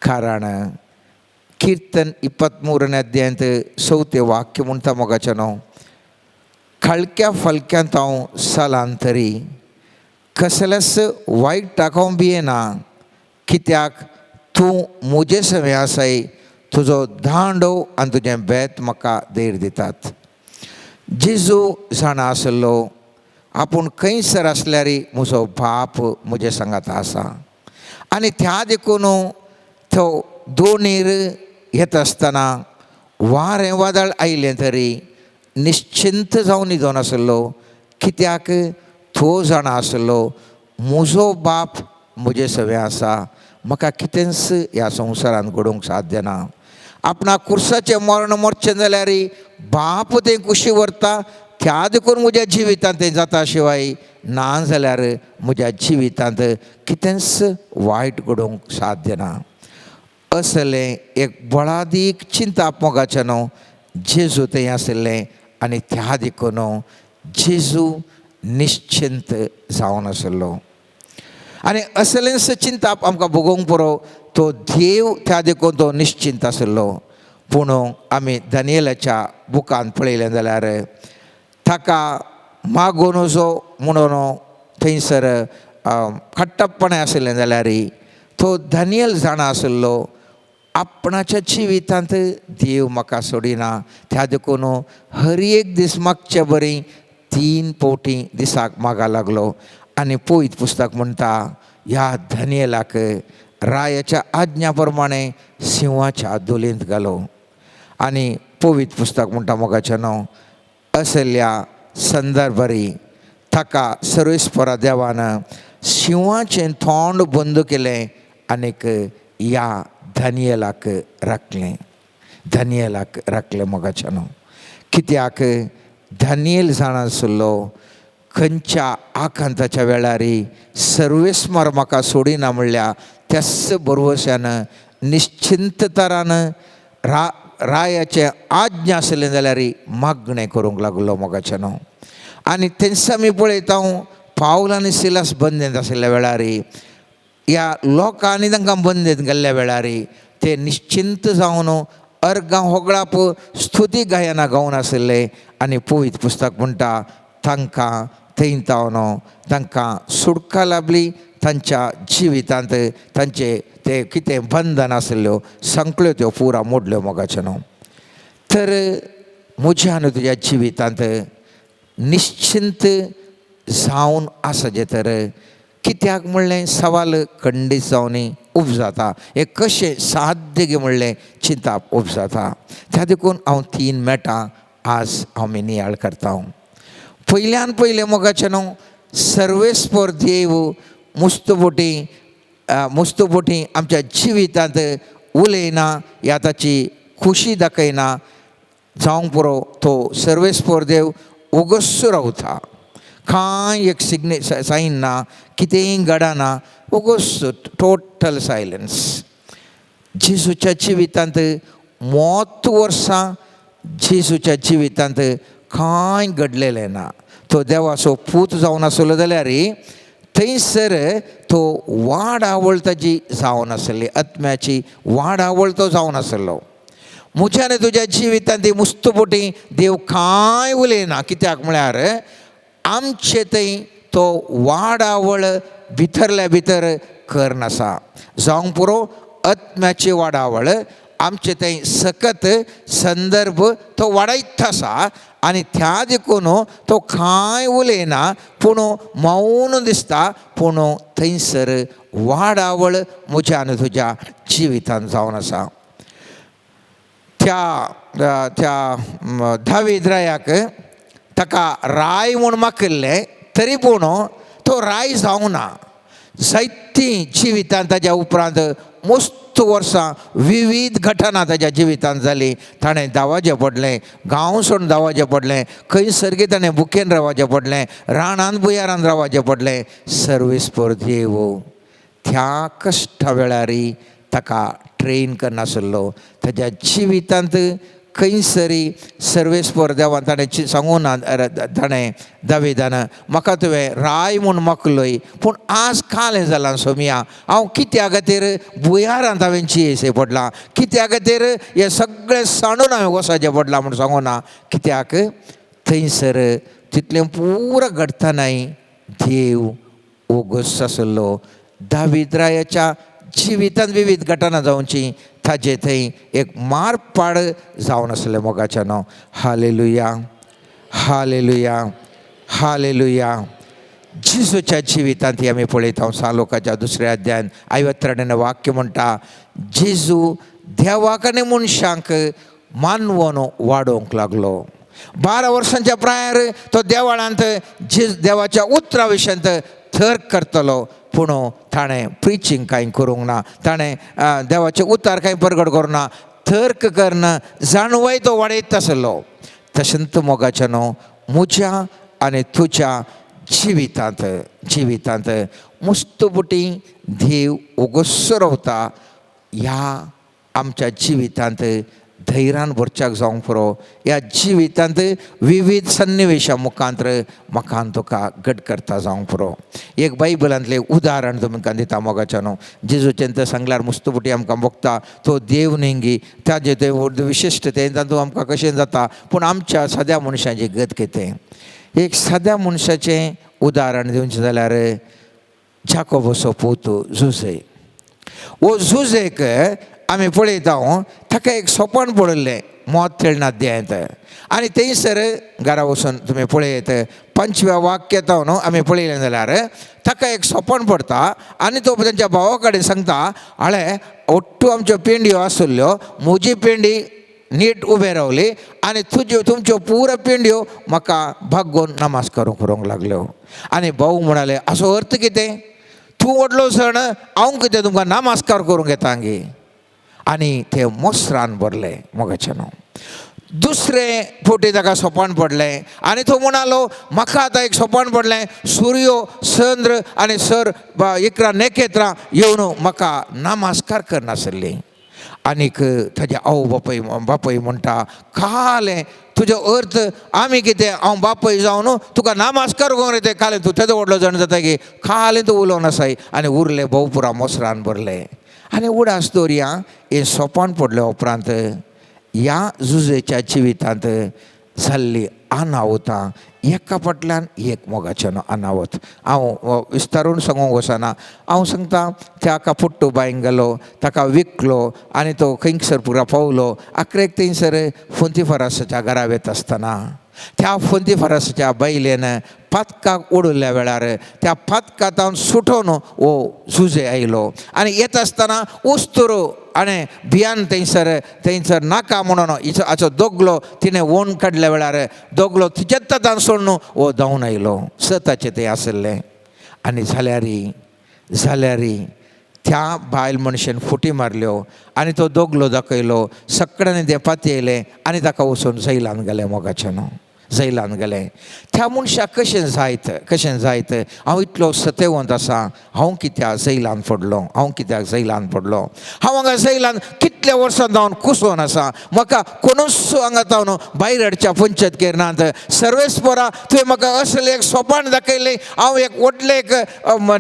कारण कीर्तन 23 अध्यायांत 4 वाक्य म्हणटा मोगाच्या न्हू, खळक्या फलक्यांत हांव सलान तरी कसलेच वायटाक हांव भियेना, कित्याक तूं म्हजे सवें आसाय, तुजो दांडो आनी तुजें बेत म्हाका धैर्य दितात. जेजू जाणा आसलो आपूण खंयसर आसल्यार म्हजो बाप म्हजे सांगात आसा, आनी त्या देखून तो दोणीर येता आसतना वारें वादळ आयलें तरी निश्चिंत जावन न्हिदोन आसलो, कित्याक तो जाणा आसलो म्हजो बाप म्हजे सवें आसा, म्हाका कितेंच ह्या संवसारांत घडोवंक साध्य ना. आपणाक कुर्साचें मरण मरचें जाल्यार बाप तें कुशी व्हरता, त्या देखून म्हज्या जिवितांत तें जाता शिवाय ना जाल्यार म्हज्या जिवितांत कितेंच वायट घडोवंक साध्य ना. असलें एक बळादीक चिंताप मोगाचें न्हू जेजू थंय आशिल्लें, आनी त्या देखून जेजू निश्चिंत जावन आसलो. आनी असलेंच चिंताप आमकां भोगोवंक पुरो, तो देव त्या देखून तो निश्चिंत आसलो. पूण आमी दानियलाच्या बुकान पळयलें जाल्यार ताका मागून वचो म्हणून थंयसर खट्टपणें आशिल्लें जाल्यार तो दानियल जाणा आसलो आपणाच्या जिवितांत देव म्हाका सोडिना, त्या देखून हर एक दीस मागचे बरी 3 फावटी दिसाक मागा लागलो. आनी पवित्र पुस्तक म्हणटा ह्या दानियलाक रायाच्या आज्ञा प्रमाणे सिंहाच्या दोलींत घालो. आनी पवित्र पुस्तक म्हणटा मोगाचें न्हू असल्या संदर्भारी ताका सर्वेस्परा देवान शिंवाचें तोंड बंद केलें आनीक ह्या दानियलाक राखलें, दानियलाक राखलें मोगाचें न्हू. कित्याक दानियल जाणा आसलो खंयच्या आकांताच्या वेळार सर्वेस्पर म्हाका सोडिना म्हणल्यार त्याच बरवश्यान निश्चिंततारान रायाचें आज्ञा आसलें जाल्यार मागणें करूंक लागलो मोगाचें न्हू. आनी तेंच आमी पळयता पावल आनी सिलास बंदेंत आशिल्ल्या वेळार ह्या लोकांनी तांकां बंदेंत गेल्ल्या वेळार ते निश्चिंत जावन अर्गां होगळाप स्तुती गायनां गावन आशिल्ले. आनी पवित्र पुस्तक म्हणटा तांकां थंय तावन तांकां सुटका लाभली, तांच्या जिवितांत तांचे ते कितें बंधन आशिल्ल्यो संकल्यो त्यो पुरा मोडल्यो मोगाचें न्हू. तर म्हज्या आनी तुज्या जिवितांत निश्चिंत जावन आसचें तर कित्याक म्हणलें सवाल खंडीत जावन उपजाता, हें कशें साध्य गे म्हणलें चिंताप उपजाता. त्या देखून हांव 3 मेटां आज हांव मी नियाळ करता. पयल्यान पयलें मोगाचें न्हू सर्वेस्पर देव मुस्तबोटी मुस्तबोटी आमच्या जिवितांत उलयना या ताची खुशी दाखयना जावंक पुरो, तो सर्वेस्पर देव ओगोस रावता, कांय एक सिग्ने सायन ना, कितेंय घडना, ओगोस टोटल सायलन्स. जेजूच्या जिवितांत मोत वर्सां जेजूच्या जिवितांत कांय घडलेलें ना. तो देवाचो पूत जावन आसलो जाल्यार थंयसर तो वाडावळ ताजी जावन आसली, आत्म्याची वाडावळ तो जावन आसलो. म्हज्या आनी तुज्या जिवितांत ती मुस्तपोटी देव कांय उलयना, कित्याक म्हळ्यार आमचे थंय तो वाडावळ भितरल्या भितर करनासा. जावंक पुरो आत्म्याची वाडावळ आमचे थंय सकत संदर्भ तो वाडयत आसा, आनी त्या देखून तो कांय उलयना, पूण मौन दिसता, पूण थंयसर वाडावळ म्हज्या आनी तुज्या जिवितांत जावन आसा. त्या त्या दावीद रायाक ताका राय म्हूण माकिल्लें तरी पूण तो राय जावना. जायतीं जिवितांत ताज्या उपरांत मुस्त मुस्त वर्सां विविध घटना ताज्या जिवितांत जाली. ताणें धांवचें पडलें, गांव सोडून धांवचें पडलें, खंयसर ताणें बुकेन रावचें पडलें, रानांत भुंयारान रावचें पडलें. सर्वेस्पर देव त्या कश्टा वेळारी ताका ट्रेन करनासलो. ताज्या जिवितांत खंयसरी सर्वेस्पर देवान ताणें सांगूं ना, ताणें दाविदान म्हाका तुवें राय म्हूण मागलोय, पूण आज कालें जालां सोमिया, हांव कित्या खातीर भुंयारांत हांवें चियेसे पडलां, कित्या खातीर हें सगळें सांडून हांवें वचपाचें पडलां म्हूण सांगूं ना. कित्याक थंयसर तितलें पुरो घडटनाय देव ओगस आसलो. दावीद रायाच्या जिवितांत विविध घटना जावची ताजे थंय एक मारपाड जावन आसलें मोगाच्या न्हू. Hallelujah, hallelujah, hallelujah. जेजूच्या जिवितांत ही आमी पळयता. सालोकाच्या दुसऱ्या अध्यायान 53 वाक्य म्हणटा, जेजू देवाक आनी मनशांक मानवून वाडोवंक लागलो. 12 वर्सांच्या प्रायर तो देवळांत देवाच्या उतरा विशयांत तर्क करतलो, पूण ताणें प्रिचींग कांय करूंक ना, ताणें देवाचें उतार कांय परगट करूंक ना, तर्क करन जाणवय तो वाडयत आसलो. तशेंच मोगाच्या न्हू म्हज्या आनी तुज्या जिवितांत जिवितांत मुस्तपुटी देव ओगोसो रावता. ह्या आमच्या जिवितांत धैर्यान भरच्याक जावंक पुरो. ह्या जिवितांत विविध सन्निवेशा मुखांत म्हाका तुका घट करता जावंक पुरो. एक बायबलांतलें उदाहरण तुमकां दिता मोगाच्या न्हू. जेजूचें तें सांगल्यार मुस्तपुटी आमकां भोगता, तो देव न्ही, ताजें तें विशिश्ट तें तातूंत आमकां कशें जाता, पूण आमच्या साद्या मनशाची गत कितें. एक साद्या मनशाचें उदाहरण दिवचें जाल्यार जाकोबाचो पूत जुझे. वो जुझेक आमी पळयता, ताका एक सोपण पडिल्लें मोत तेळना अध्यायांत, आनी थंयसर घरा वचून तुमी पळयत 5व्या वाक्यात न्हू आमी पळयलें जाल्यार ताका एक सोपण पडटा आनी तो तांच्या भावा कडेन सांगता, आळे ओट्टू आमच्यो पेंडयो आसल्ल्यो, म्हजी पेंडी नीट उबे रावली आनी तुज्यो तुमच्यो पुरो पेंडयो म्हाका भागोवन नमस्कार करूंक लागल्यो. आनी भाऊ म्हणाले, असो अर्थ कितें, तूं व्हडलो सण, हांव कितें तुमकां नमस्कार करूंक येता गे. आनी ते मोसरान भरले मोगाचें न्हू. दुसरे फावटी ताका सोपान पडलें आनी तो म्हणालो, म्हाका आतां एक सोपान पडलें, सुर्यो चंद्र आनी सर 11 नखेत्रां येवन म्हाका नमस्कार करनासली. आनीक ताजे आवय बापूय बापूय म्हणटा, कालें तुजो अर्थ आमी कितें, हांव बापूय जावन तुका नमस्कार करूंक रे, कालें तूं तेदो व्हडलो जाण जाता की कालें तूं उलोवन आसाय. आनी उरलें भोव पुरा मोसरान भरलें. आनी उडास दवरया, हें सोपान पडल्या उपरांत ह्या जुजेच्या जिवितांत जाल्ली अनावतां एका फाटल्यान एक मोगाचें अनावत. हांव विस्तारून सांगूंक वचना, हांव सांगता ताका पुट्टू बांयक गेलो, ताका विकलो आनी तो खंयसर पुरा पावलो. आखरेक थंयसर फोंतीफरासाच्या घरा वता आसतना त्या फोंतीफरासाच्या बायलेन पातकाक ओडुल्ल्या वेळार त्या पातकांत सुटोवन हो जुजे आयलो. आनी येता आसतना उस्तुरो आनी भियान थंयसर थंयसर नाका म्हणून हाचो दोगलो तिणें ओन काडल्या वेळार दोगलो तिच्याच तान सोडून हो धांवन आयलो. सताचें तें आसलें. आनी जाल्यारी जाल्यारी त्या बायल मनशेन फुटी मारल्यो आनी तो दोगलो दाखयलो, सगळ्यांनी तें पातयलें आनी ताका वचून जैलान गेलें मोगाचें न्हू, जैलान गेलें. त्या मनशाक कशें जायत, कशें जायत, हांव इतलो सतेवंत आसा, हांव कित्याक जैलान पडलो, हांव कित्याक जैलान पडलो, हांव हांगा जैलान कितल्या वर्सां जावन कुसोन आसा, म्हाका कोणूच हांगा जावन भायर हाडच्या पंचायत केरनात. सर्वेस्परा तुवें म्हाका असलें एक सोपान दाखयलें, हांव एक व्हडलें एक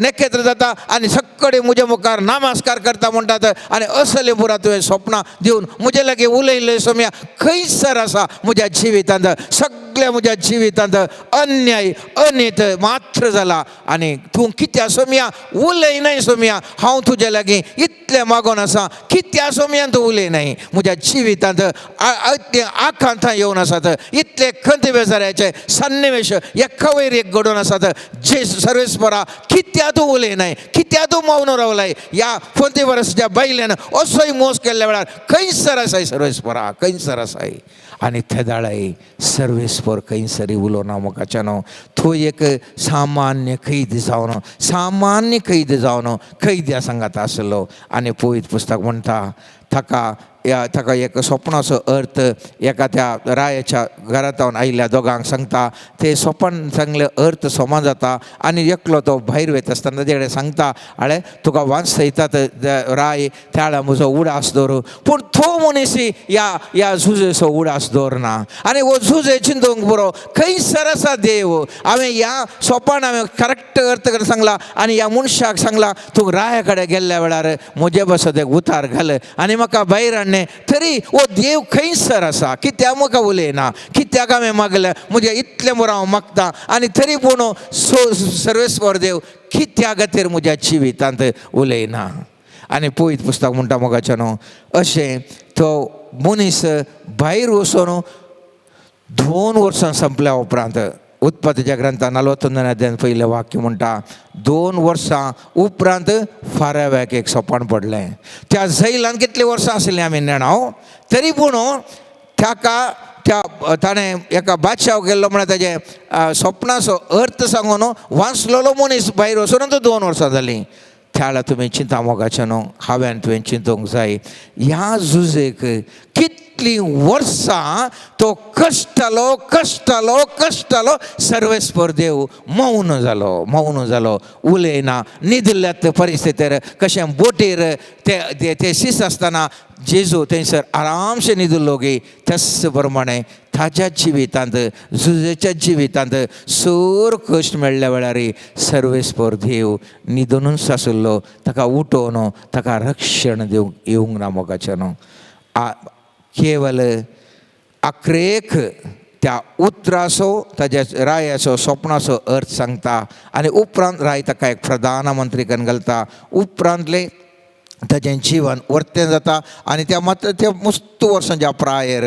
नखेत्र जाता आनी सगळे म्हज्या मुखार नमस्कार करता म्हणटात, आनी असलें पुरा तुवें सोपनां दिवन म्हजे लागीं उलयलें सोम्या खंयसर आसा म्हज्या जिवितांत, सगळ्या म्हज्या जिवितांत अन्याय अनीत मात्र जाला. आनी तूं कित्या सोम्या उलयनाय सोम्या, हांव तुज्या लागीं इतलें मागोन आसा, कित्या सोम्या तूं उलयनाय, म्हज्या जिवितांत इतलें आकांतां येवन आसात, इतले खंत बेजाराचे सन्निवेश एका वयर एक घडोवन आसात. जे सर्वेस्परा कित्या तूं उलयनाय, कित्या तूं मौन रावलाय, ह्या फोंती वर्साच्या बायल्यान असोय मोस केल्ल्या वेळार खंयसर आसाय सर्वेस्परा, खंयसर आसाय. आनी तेदाळाय सर्वेस्पर खंयसरी उलोवना मोगाच्यानो. थंय एक सामान्य कैद जावन, सामान्य कैद जावन कैद्या सांगात आसलो. आनी पवित्र पुस्तक म्हणटा ताका ताका एक स्वप्नाचो अर्थ एका त्या रायाच्या घरांत आयिल्ल्या दोगांक सांगता. ते सपन सांगले अर्थ समा जाता आनी एकलो तो भायर वयता आसतना ताजे कडेन सांगता, आळे तुका वाचता येतात राय त्या म्हजो उडास दवर. पूण तो मनीस ह्या ह्या झुजेचो उडास दवरना आनी हो झुजे चिंतूंक बरो खंयसर आसा देव. हांवें ह्या सोपान हांवें करेक्ट अर्थ करून सांगला आनी ह्या मनशाक सांगला तूं राया कडेन गेल्ल्या वेळार म्हजे बसत एक उतार घाल आनी म्हाका भायर हाडणें. तरी हो देव खंयसर आसा, कित्याक म्हाका उलयना, कित्याक हांवें मागलें म्हजें इतलें बरो हांव मागता आनी तरी पूण सर्वेस्वर देव कित्या खातीर म्हज्या जिवितांत उलयना. आनी पवित्र पुस्तक म्हणटा मोगाच्या न्हू, अशें तो मनीस भायर वचून 2 वर्सां संपल्या उपरांत उत्पत्तीच्या ग्रंथान 41 अध्यायान पयलें वाक्य म्हणटा, 2 वर्सां उपरांत फाराव्याक एक सोपान पडलें. त्या जैलान कितलीं वर्सां आशिल्लीं आमी नेणा, तरी पूण ताका त्या ताणें एका बादशाह गेल्लो म्हळ्यार ताजें स्वप्नाचो अर्थ सांगून वाचलेलो मनीस भायर वचून तो 2 वर्सां जालीं. त्या तुमी चिंता मोगाचें न्हू, हांवें तुवें चिंतूंक जाय ह्या झुजेक कितलीं वर्सां तो कश्टालो कश्टालो कश्टालो. सर्वेस्पर देव मौन जालो, मौन जालो, उलयना. न्हिदिल्ल्या परिस्थितीर कशें बोटीर ते ते शीस आसतना जेजू थंयसर आरामशे न्हिदिल्लो गी, त्याच प्रमाणे ताज्या जिवितांत झुजेच्या जिवितांत सोर कश्ट मेळ्ळ्या वेळार सर्वेस्पर देव न्हिदुनूच आशिल्लो. ताका उठोवन ताका रक्षण दिवंक येवंक ना मोगाचें न्हू. केवल आक्रेक त्या उतराचो ताज्या रायाचो स्वप्नाचो अर्थ सांगता आनी उपरांत राय ताका एक प्रधानमंत्री करून घालता. उपरांतलें ताजें जिवन वर्तें जाता आनी त्या मात्र त्या मस्त वर्सांच्या प्रायेर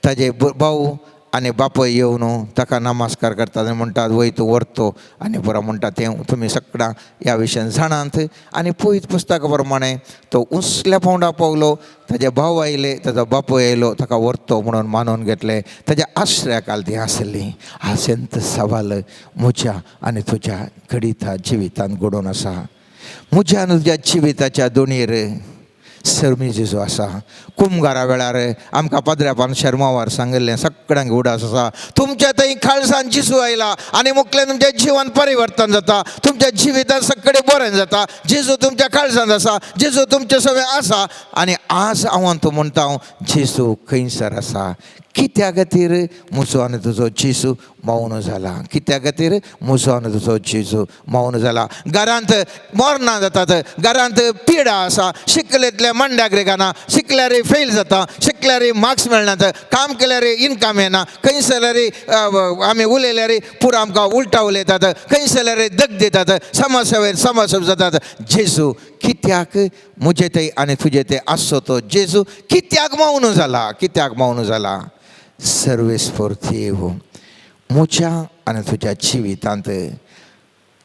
ताजे भाव आनी बापूय येवन ताका नमस्कार करतात आनी म्हणटात वय तूं व्हरतो आनी बरो म्हणटा तें तुमी सगळां ह्या विशयान जाणात. आनी पवित्र पुस्तका प्रमाणे तो उंचल्या पावंडा पावलो, ताजे भाव आयले, ताजो बापूय आयलो, ताका व्हरतो म्हणून मानून घेतलें. ताज्या आश्रया खाल ती आसली. आसेंत सवाल म्हज्या आनी तुज्या घडिता जिवितांत घडोवन आसा. म्हज्या आनी तुज्या जिविताच्या दोणीर सर्मी जेजू आसा. कुमगारा वेळार आमकां पाद्र्यापान शर्मावार सांगिल्लें सगळ्यांक उडास आसा, तुमच्या थंय खालसान जेजू आयला आनी मुखल्यान तुमचें जिवन परिवर्तन जाता, तुमच्या जिवितांत सगळें बरें जाता. जेजू तुमच्या काळजांत आसा, जेजू तुमचे सगळें आसा. आनी आज हांव तूं म्हणटा हांव जेजू खंयसर आसा. कित्या खातीर म्हजो आनी तुजो जेजू मौन जाला, कित्या खातीर म्हजो आनी तुजो जेजू मौन जाला. घरांत मरणां जातात, घरांत पिडा आसा, शिकलेंतले मंड्याक रेगाना, शिकल्यार फेल जाता, शिकल्यार मार्क्स मेळनात, काम केल्यार इनकम येना, खंय जाल्यार आमी उलयल्यार पुरो आमकां उल्टा उलयतात, खंय जाल्यार दग दितात, समाजसेवेर समाजसेव जातात. जेजू कित्याक म्हजे थंय आनी तुजे थंय आसचो तो जेजू कित्याक मौन जाला, कित्याक मौन जाला. सर्वेस्पर देव म्हज्या आनी तुज्या जिवितांत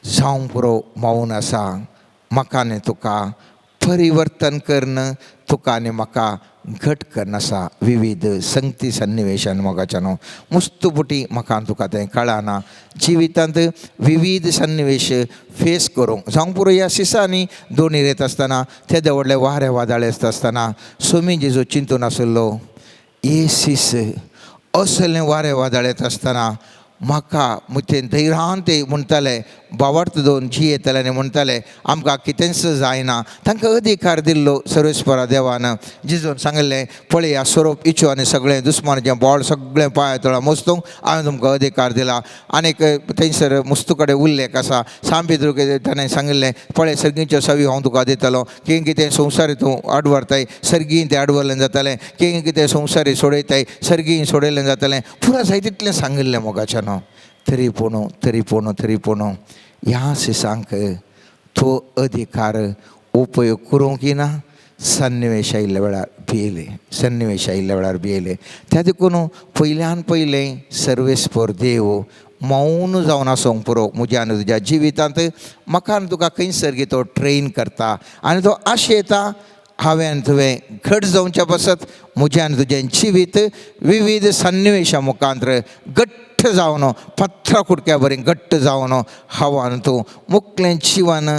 जावंक पुरो मौन आसा. म्हाका आनी तुका परिवर्तन करून तुका आनी म्हाका घट करून आसा. विविध संगती सन्निवेशान मोगाच्या न्हू मुस्त पुटी म्हाका आनी तुका तें कळना. जिवितांत विविध सन्निवेश फेस करूंक जावंक पुरो. ह्या सिसांनी दोणीर येता आसतना तेदे व्हडले वारे वादळ येता आसतना सोमी जेजू चिंतून आशिल्लो, हे सीस असलें वारें वादळ येता आसतना म्हाका तें धैर्यान ते म्हणटाले, बावार्थ दोन जियेताले आनी म्हणटाले आमकां कितेंच जायना. तांकां अधिकार दिल्लो सर्वेस्परा देवान. जेजून सांगिल्लें, पळया सोरोप इचो आनी सगळें दुस्मानाचें बोळ सगळें पांया तळा मोस्तूंक हांवें तुमकां अधिकार दिला. आनीक थंयसर मुस्तू कडेन उल्लेख आसा, सांपिद्रू ताणें सांगिल्लें, पळय सर्गीच्यो सवी हांव तुका दितलो, कितें कितें संवसारी तूं आडवरताय सर्गीं तें आडवरलें जातलें, कितें कितें संवसारी सोडयताय सर्गीं सोडयलें जातलें. पुरा जाय तितलें सांगिल्लें मोगाचें न्हू. तरी पूण तरी पूण तरी पूण ह्या सिसांक तो अधिकार उपयोग करूंक ना. सन्निवेश आयिल्ल्या वेळार भियेले, सन्निवेश आयिल्ल्या वेळार भियेले. त्या देखून पयल्यान पयलें सर्वेस्पर देव मौन जावन आसूंक पुरो म्हज्या आनी तुज्या जिवितांत. म्हाका आनी तुका खंयसर गी तो ट्रेन करता आनी तो आशेता हांवें तुवें घट जावच्या पासत म्हजें आनी तुजें जिवीत विविध सन्निवेशा मुखांतर घट्ट जावन पत्रा कुडक्या बरी घट्ट जावन हांव तूं मुकलें जिवन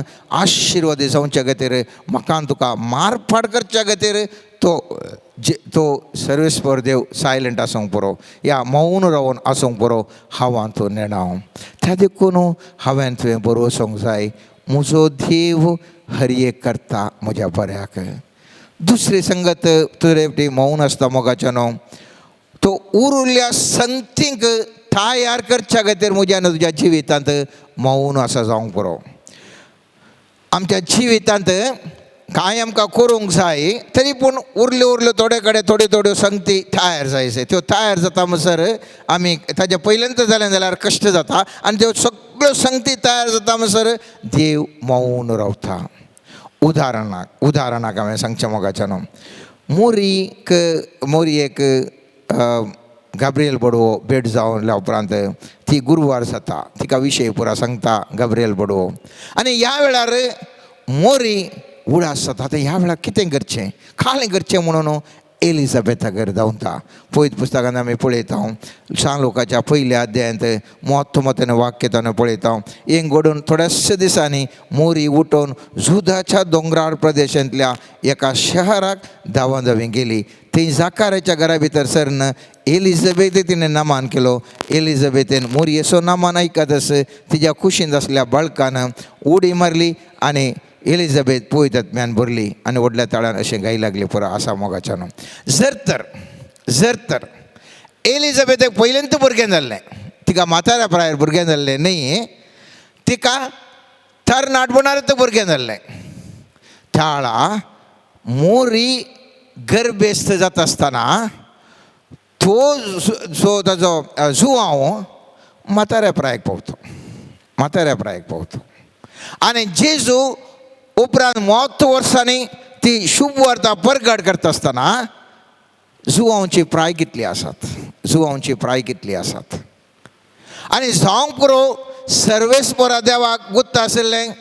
आशिर्वाद जावच्या खातीर म्हाका तुका मारपाट करच्या खातीर तो तो सर्वेस्पर देव सायलंट आसूंक पुरो या मौन रावन आसूंक पुरो हांव तूं नेणा. त्या देखून हांवें तुवें बरो वचोंक जाय म्हजो देव हर एक करता म्हज्या बऱ्याक. दुसरी संगत तुरे मौन आसता मोगाच्या न्हू तो उरुल्ल्या संतींक तयार करच्या खातीर म्हज्या आनी तुज्या जिवितांत मौन आसा जावंक पुरो. आमच्या जिवितांत कांय आमकां करूंक जाय तरी पूण उरल्यो उरल्यो थोडे कडेन थोड्यो थोड्यो संगती तयार जाय त्यो तयार जाता म्हणसर आमी ताजे पयल्यांत जालें जाल्यार कश्ट जाता आनी त्यो सगळ्यो संगती तयार जाता म्हणसर देव मौन रावता. उदाहरणाक उदाहरणाक हांवें सांगचें मोगाच्या न्हू मोरीक मोरयेक गाब्रियल बडवो भेट जावल्या उपरांत ती गुरवार जाता तिका विशय पुरा सांगता गाब्रियल बडवो आनी ह्या वेळार मोरी उडास जाता. आतां ह्या वेळार कितें करचें कालें करचें म्हणून एलिझाबेथा धांवता. पयत पुस्तकांत आमी पळयता सान लोकाच्या पयल्या अध्यायांत म्हत्व म्हत्वाचें वाक्य ताणें पळयता. हें घडून थोड्याशा दिसांनी मोरी उठून जुदाच्या दोंगराळ प्रदेशांतल्या एका शहराक धांवन धांवी गेली. थंय जाकाराच्या घरा भितर सरन एलिझाबेथ तिणें नमान केलो. एलिझाबेथेन मोरयेचो नमान आयकतच तिज्या कुशींत आसल्या बाळकान उडी मारली आनी एलिझाबेथ पळयत म्यान भरली आनी व्हडल्या ताळ्यान अशें गाय लागली पुरो आसा मोगाच्यान. जर तर जर तर एलिझाबेथेक पयल्यांत भुरगें जाल्लें तिका म्हाताऱ्या प्रायर भुरगें जाल्लें न्ही तिका तरणाटपणारच भुरगें जाल्लें. त्याळा मोरी गर्भेस्त जाता आसतना तो जो ताजो जुवांव म्हाताऱ्या प्रायक पावतो म्हाताऱ्या प्रायक पावतो आनी जेजू उपरांत म्हत्व वर्सांनी ती शुभ वार्ता परगट करता आसतना जुवांची प्राय कितली आसात जुवांची प्राय कितली आसात आनी जावंक पुरो सर्वेस्परा देवाक गुत्त आशिल्लें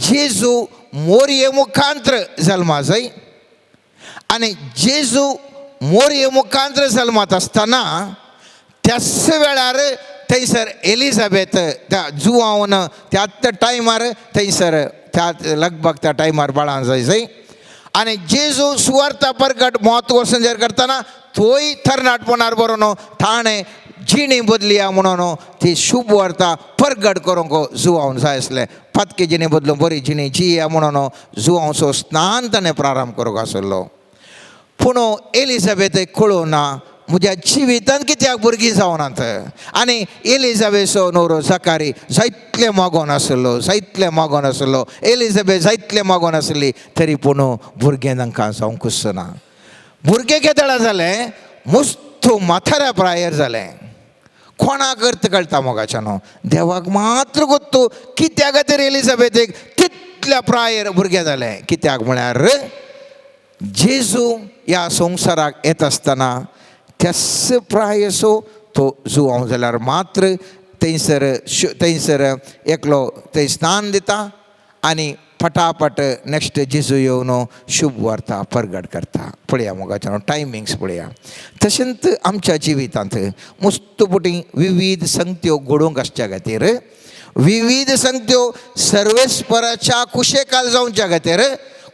जेजू मोरये मुखांत्र जल्मा जाय आनी जेजू मोरये मुखांत्र जल्मात आसतना त्याच वेळार थंयसर एलिझाबेथ त्या जुवावन त्याच टायमार थंयसर त्या लगभग त्या टायमार बाळां जाय जाय आनी जेजू सुवार्ता परगट म्हत्व वर्सांचेर करतना थंय तरणाटपणार बरोवन ताणें जिणी बदलिया म्हणून ती शुभ वार्ता परगट करूंक जुवावन जाय आसलें. पातकी जिणी बदलून बरी जिणी जिया म्हणून जुवांचो स्नान ताणें प्रारंभ करूंक आसलो. पूण एलिझाबेथेक कळूं ना म्हज्या जिवितांत कित्याक भुरगीं जावनात आनी एलिझाबेथचो न्हवरो जाकारी जायतले मागोन आसलो जायतले मागोन आसलो एलिझाबेथ जायतले मागोन आसली तरी पूण भुरगें तांकां जावंकूच ना. भुरगें केदळा जालें मुस्त म्हाताऱ्या प्रायर जालें. कोणाक अर्थ कळटा मोगाच्या न्हू देवाक मात्र गोत्तू कित्याक खातीर एलिझाबेथेक तितल्या प्रायर भुरगें जालें कित्याक म्हळ्यार जेजू ह्या संवसाराक येता आसतना त्याच प्रायसो तो जुवांव जाल्यार मात्र थंयसर थंयसर एकलो थंय स्नान दिता आनी फटाफट नेक्स्ट जेजू येवन शुभ वार्ता परगट करता. पळया मोगाच्या टायमिंग्स पळया. तशेंच आमच्या जिवितांत मुस्तपुटी विविध संगत्यो घडोवंक आसच्या खातीर विविध संगत्यो सर्वेस्पराच्या कुशेकाल जावच्या खातीर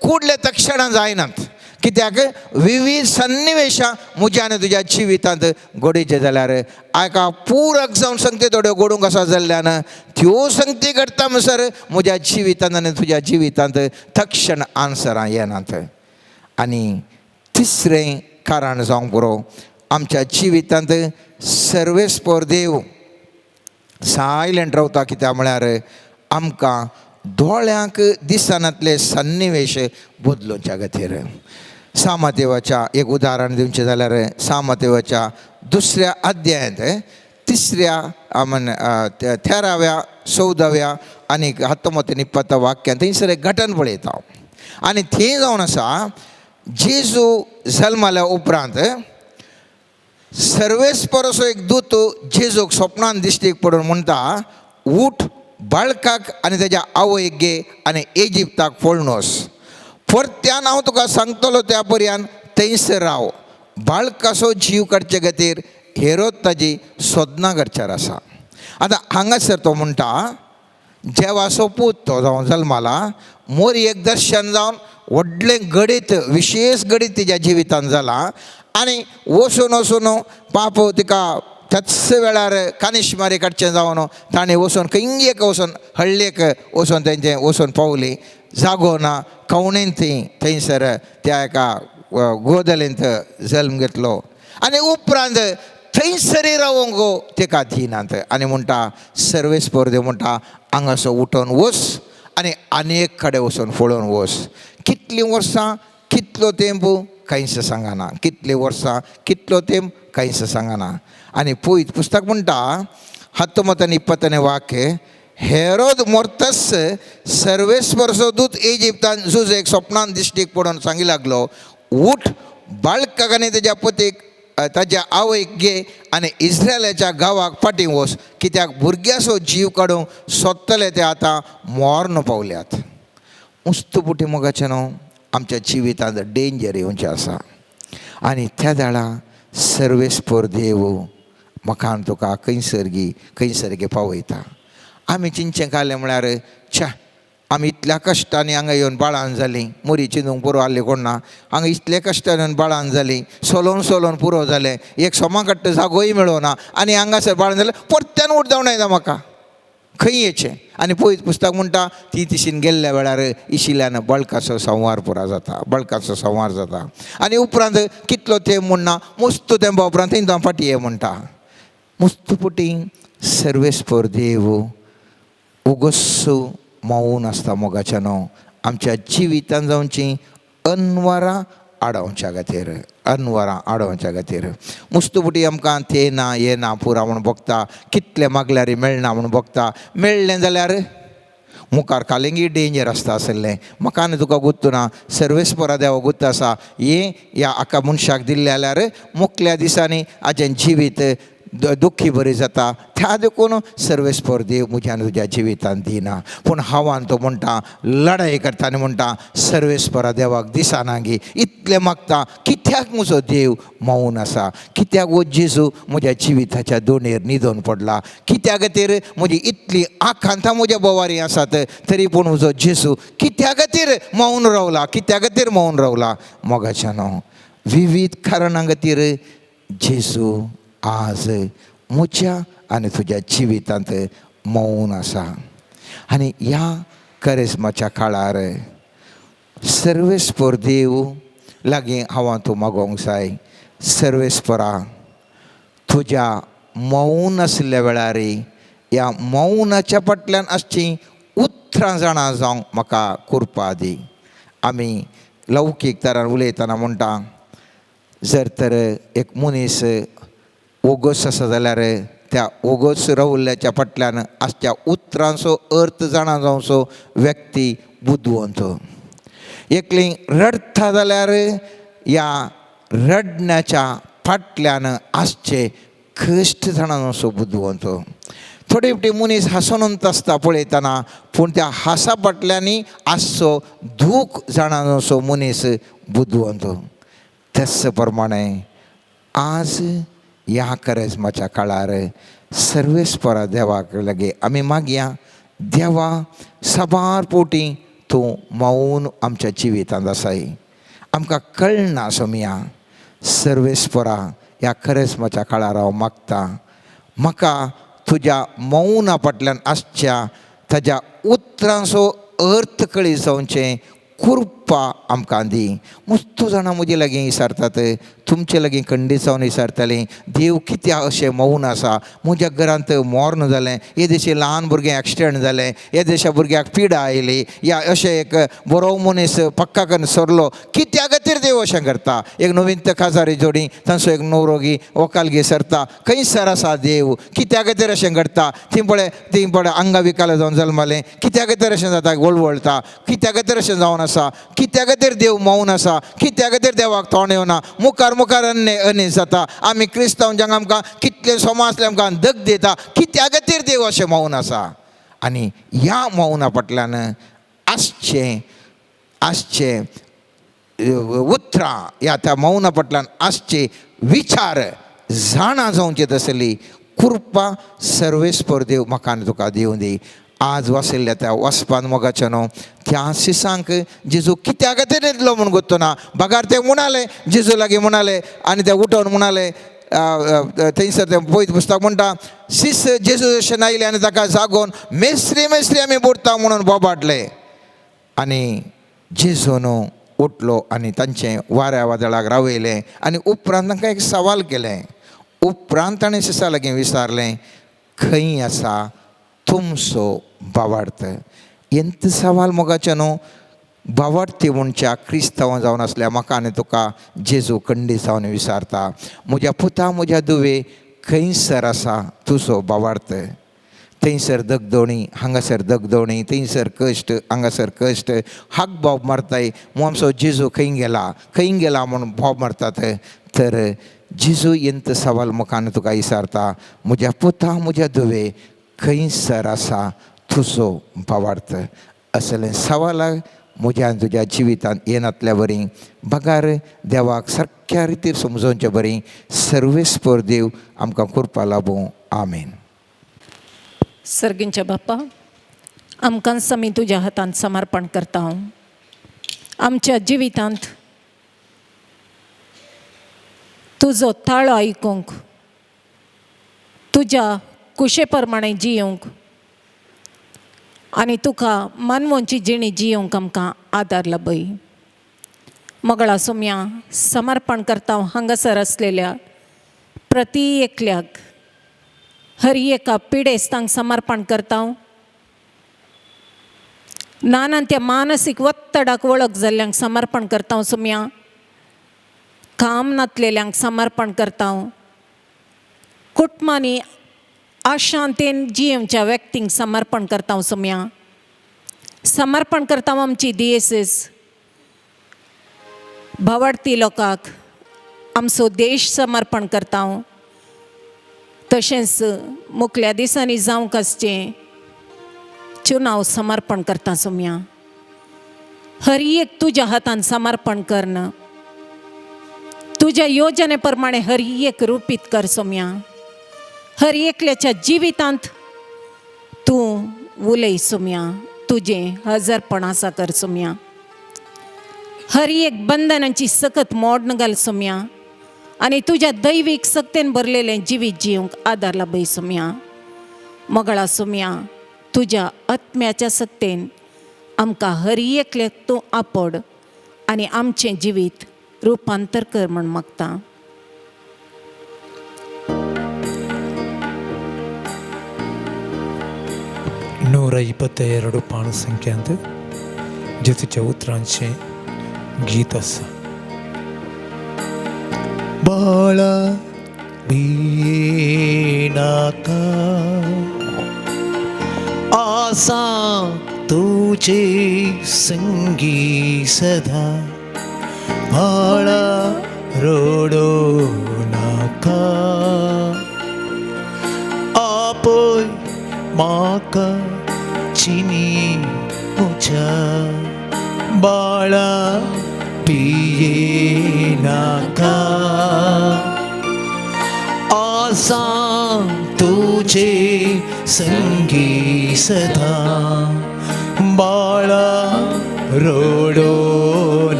कुडले तक्षणां जायनात कित्याक विविध सन्निवेशां म्हज्या आनी तुज्या जिवितांत घडयचें जाल्यार एका पूरक जावन संगती थोड्यो घडूंक आसा जाल्ल्यान त्यो संगती घडटा म्हणसर म्हज्या जिवितांत आनी तुज्या जिवितांत तक्षण आन्सरां येनात. आनी तिसरें कारण जावंक पुरो आमच्या जिवितांत सर्वेस्पर देव सायलंट रावता कित्याक म्हळ्यार आमकां दोळ्यांक दिसनातले सन्निवेश बदलुच्या खातीर. सामदेवाच्या एक उदाहरण दिवचें जाल्यार सामदेवाच्या दुसऱ्या अध्यायांत तिसऱ्या म्हण 13व्या 14व्या आनी 19 20 वाक्यांत थंयसर एक घटन पळयता आनी थंय जावन आसा जेजू जल्माल्या उपरांत सर्वेस्पर असो एक दूत जेजूक स्वप्नान दिश्टीक पडून म्हणटा उठ बाळकाक आनी तेज्या आवयक घे आनी इजिप्ताक पळोवन वच. परत्यान हांव तुका सांगतलो त्या पर्यान थंयसर राव. बाळकाचो जीव काडचे खातीर हेरोद ताजी सोदनां करच्यार आसा. आतां हांगासर तो म्हणटा देवाचो पूत तो जावन जल्माला, मोरयेक दर्शन जावन व्हडलें घडीत विशेश घडीत तिज्या जिवितान जालां आनी वचून वचून पाप तिका त्याच वेळार कानिशमारी काडचें जावन ताणें वचून खंय एक वचून हळ्ळेक वचून तेंचें वचून पावली, जागो ना कवणेन ती थंयसर त्या एका गोदलेंत जल्म घेतलो आनी उपरांत थंयसरी रावंक तिका दिनात. आनी म्हणटा सर्वेस्पर देव म्हणटा हांगासो उठोन वच आनी आनी एक कडेन वचून पळोवन वच. कितलीं वर्सां कितलो तेंप कांयच सांगना, कितलीं वर्सां कितलो तेंप कांयच सांगना. आनी पळयत पुस्तक म्हणटा 19 आनी 20 वाक्य, हेरोद मोर्तस सर्वेस्परचो दूत इजिप्तान जुजेक स्वप्नान दिश्टीक पडून सांगी लागलो, उठ बाळकाक आनी तेज्या पतीक ताज्या आवयक घे आनी इस्रायलाच्या गांवाक फाटीं वच, कित्याक भुरग्याचो जीव काडूंक सोदतले ते आतां मोर्न पावल्यात. मुस्तपुटी मोगाचें न्हू आमच्या जिवितांत डेंजर येवचें आसा आनी त्या वेळा सर्वेस्पर देव म्हाका आनी तुका खंयसर गी खंयसर गे पावयता. आमी चिंचें घालें म्हळ्यार छ्या आमी इतल्या कश्टांनी हांगा येवन बाळान जालीं, मोरी चिंतूंक पुरो आहली कोण ना, हांगा इतले कश्टांनी येवन बाळान जालीं, सोलोवन सोलोवन पुरो जालें, एक सोमा काडटा जागोय मेळना आनी हांगासर बाळान जालें परत्यान उठ येता म्हाका खंय येचें. आनी पळयत पुस्तक म्हणटा ती तिशीन गेल्ल्या वेळार इशिल्ल्यान बळकाचो संवार पुरा जाता, बळकाचो संवार जाता. आनी उपरांत कितलो तेंप म्हणना मुस्त तेंपा उपरांत थंय फाटीं ये म्हणटा. मुस्तपुटी सर्वेस्पर देव उगस्सो मौन आसता मोगाच्या न्हू आमच्या जिवितान जावची अनवरां आडोवच्या खातीर, अनवरां आडोवच्या खातीर. मुस्तपुटी आमकां तें ना हें ना पुरा म्हूण भोगता, कितलें मागल्यार मेळना म्हूण भोगता, मेळ्ळें जाल्यार मुखार कालिंगी डेंजर आसता आसलें. म्हाका आनी तुका गुत्तू ना, सर्वेस्परा देवा गुत्त आसा हें ह्या आका मनशाक दिल्लें जाल्यार मुखल्या दिसांनी हाजें जिवीत दुख्खी बरी जाता. त्या देखून सर्वेस्पर देव म्हज्या आनी तुज्या जिवितान दिना. पूण हांवान तो म्हणटा लढाई करता आनी म्हणटा सर्वेस्परा देवाक दिसना गी, इतलें मागता कित्याक म्हजो देव मौन आसा, कित्याक वो जेजू म्हज्या जिविताच्या दोणेर न्हिदोन पडला, कित्या खातीर म्हजी इतली आकांतां म्हज्या बोवारी आसात तरी पूण म्हजो जेजू कित्या खातीर मौन रावला, कित्या खातीर मौन रावला. मोगाच्या न्हू विवीध कारणां खातीर जेजू आज म्हज्या आनी तुज्या जिवितांत मौन आसा. आनी ह्या करिस्माच्या काळार सर्वेस्पर देव लागीं हांव तूं मागोंक जाय, सर्वेस्परा तुज्या मौन आशिल्ल्या वेळार ह्या मौनाच्या फाटल्यान आसचीं उतरां जाणा जावंक म्हाका कृपा दी. आमी लौकीक तरान उलयतना म्हणटा जर तर एक मनीस ओगोस आसा जाल्यार त्या ओगोस रावल्ल्याच्या फाटल्यान आसच्या उतरांचो अर्थ जाणा जावचो व्यक्ती बुदवंत. एकली रडटा जाल्यार ह्या रडण्याच्या फाटल्यान आसचे कश्ट जाणा जावचो बुदवंत. थोडे फावटी मनीस हांसोनूच आसता पळयतना, पूण त्या हांसा फाटल्यांनी आसचो दूख जाणा जावचो मनीस बुदवंत. तेच प्रमाणे आज ह्या करेज्माच्या काळार सर्वेस्परा देवाक लागीं आमी मागया, देवा साबार पोटी तूं मौन आमच्या जिवितांत आसाय, आमकां कळना सोमया. सर्वेस्परा ह्या करेज्माच्या काळार हांव मागता म्हाका तुज्या मौना फाटल्यान आसच्या ताज्या उतरांचो अर्थ कळी जावचें कृपा आमकां दी. मुस्तू जाणां म्हजे लागीं विचारतात, तुमचे लागीं खंडीत जावन विचारतालीं, देव कित्याक अशें मौन आसा, म्हज्या घरांत मर्ण जालें, येदेशें ल्हान भुरगें एक्सिडंट जालें, येदेशा भुरग्याक पिडा आयली, या अशें एक बरो मनीस पक्का करून सरलो, कित्या खातीर देव अशें करता. एक नवीन काजारी जोडी तांचो एक न्हवरोगी वकालगी सरता, खंयसर आसा देव, कित्या खातीर अशें घडटा. ती पळय ती पळय अंगविकाल जावन जल्मलें, कित्या खातीर अशें जाता, वळवळटा, कित्या खातीर अशें जावन आसा, कित्या खातीर देव मौन आसा, कित्या खातीर देवाक तोंड येवना, मुखार मुखार अन्य अन्य जाता. आमी क्रिस्तांव जांकां आमकां कितले समाज आमकां दग दिता, कित्या खातीर देव अशें मौन आसा. आनी ह्या मौना फाटल्यान आसचें आसचे उतरां ह्या त्या मौना फाटल्यान आसचे विचार जाणा जावचे तसली कृपा सर्वेस्पर देव म्हाका आनी तुका दिवं दी. आज वाशिल्ल्या त्या वचपान मोगाचें न्हू त्या शिसांक जेजू कित्याक खातीर येतलो म्हूण गोत्तो ना, बगार ते म्हणाले जेजू लागीं म्हणाले आनी ते उठोवन म्हणाले. थंयसर तें पवित्र पुस्तक म्हणटा शिस जेजू जशें आयले आनी ताका जागोवन मेस्त्री मेस्त्री आमी बुडटा म्हणून बोबाटले. आनी जेजू न्हू उठलो आनी तांचें वाऱ्या वादळाक रावयलें आनी उपरांत तांकां एक सवाल केलें. उपरांत ताणें शिसा लागीं विचारलें खंय आसा तुमचो बावार्थ. एंत सवाल मोगाचें न्हू बावार्थी म्हणच्या क्रिस्तांव जावन आसल्या म्हाका आनी तुका जेजू खंडीत जावन विचारता म्हज्या पुता म्हज्या दुवे खंयसर आसा तुजो बावार्थ. थंयसर दगदोणी हांगासर दगदोणी, थंयसर कश्ट हांगासर कश्ट, हाक बोब मारताय आमचो जेजू खंय गेला खंय गेला म्हूण बोब मारतात. तर जेजू एंत सवाल म्हाका आनी तुका विचारता म्हज्या पुता म्हज्या दुवे खंयसर आसा तुजो भावार्थ. असलें सवालाक म्हज्या आनी तुज्या जिवितांत येनातल्या बरी बगार देवाक सारक्या रितीर समजोवचे बरी सर्वेस्पर देव आमकां कृपा लाबूं. आमेन. सर्गींच्या बापा, आमकांच आमी तुज्या हातांत समर्पण करता. आमच्या जिवितांत तुजो ताळो आयकूंक, तुज्या कुशे प्रमाणे जियोंक आनी तुका मानवोंची जिणी जियोंक आमकां आदार लाबय. मगळा सोम्या समर्पण करता हांगासर आसलेल्या प्रती एकल्याक, हर एका पिडेस्तांक समर्पण करता. नाना त्या मानसीक वत्तडाक वळख जाल्ल्यांक समर्पण करता सोम्या, काम नातलेल्यांक समर्पण करता, कुटुंबांनी अशांतेन जियेवच्या व्यक्तींक समर्पण करता सोम्या. समर्पण करता आमची दियेसीस भावार्थी लोकांक, आमचो देश समर्पण करता. तशेंच मुखल्या दिसांनी जावंक आसचें चुनाव समर्पण करता सोम्या. हर एक तुज्या हातान समर्पण करण, तुज्या योजने प्रमाणे हर एक रुपीत कर सोम्या. हर एकल्याच्या जिवितांत तूं उलय सोम्या, तुजें हजरपण आसा कर सोम्या. हर एक बंधनांची सकत मोडन घाल सोम्या आनी तुज्या दैवीक सक्तेन भरलेलें जिवीत जिवंक आदार लाबय सोम्या. मगळा सोम्या, तुज्या आत्म्याच्या सक्तेन आमकां हर एकल्याक तूं आपड आनी आमचें जिवीत रुपांतर कर म्हूण मागता. 122 पान संख्यांत जेजूच्या उतरांचें गीत आसा. बाळा भिनाका आसा तुझे संगी सदा, बाळा रडो नाका, आपय म्हाका चिनी म्हज्या, बाळा पिये नाका, आसा तुझे संगी सदा, बाळा रडो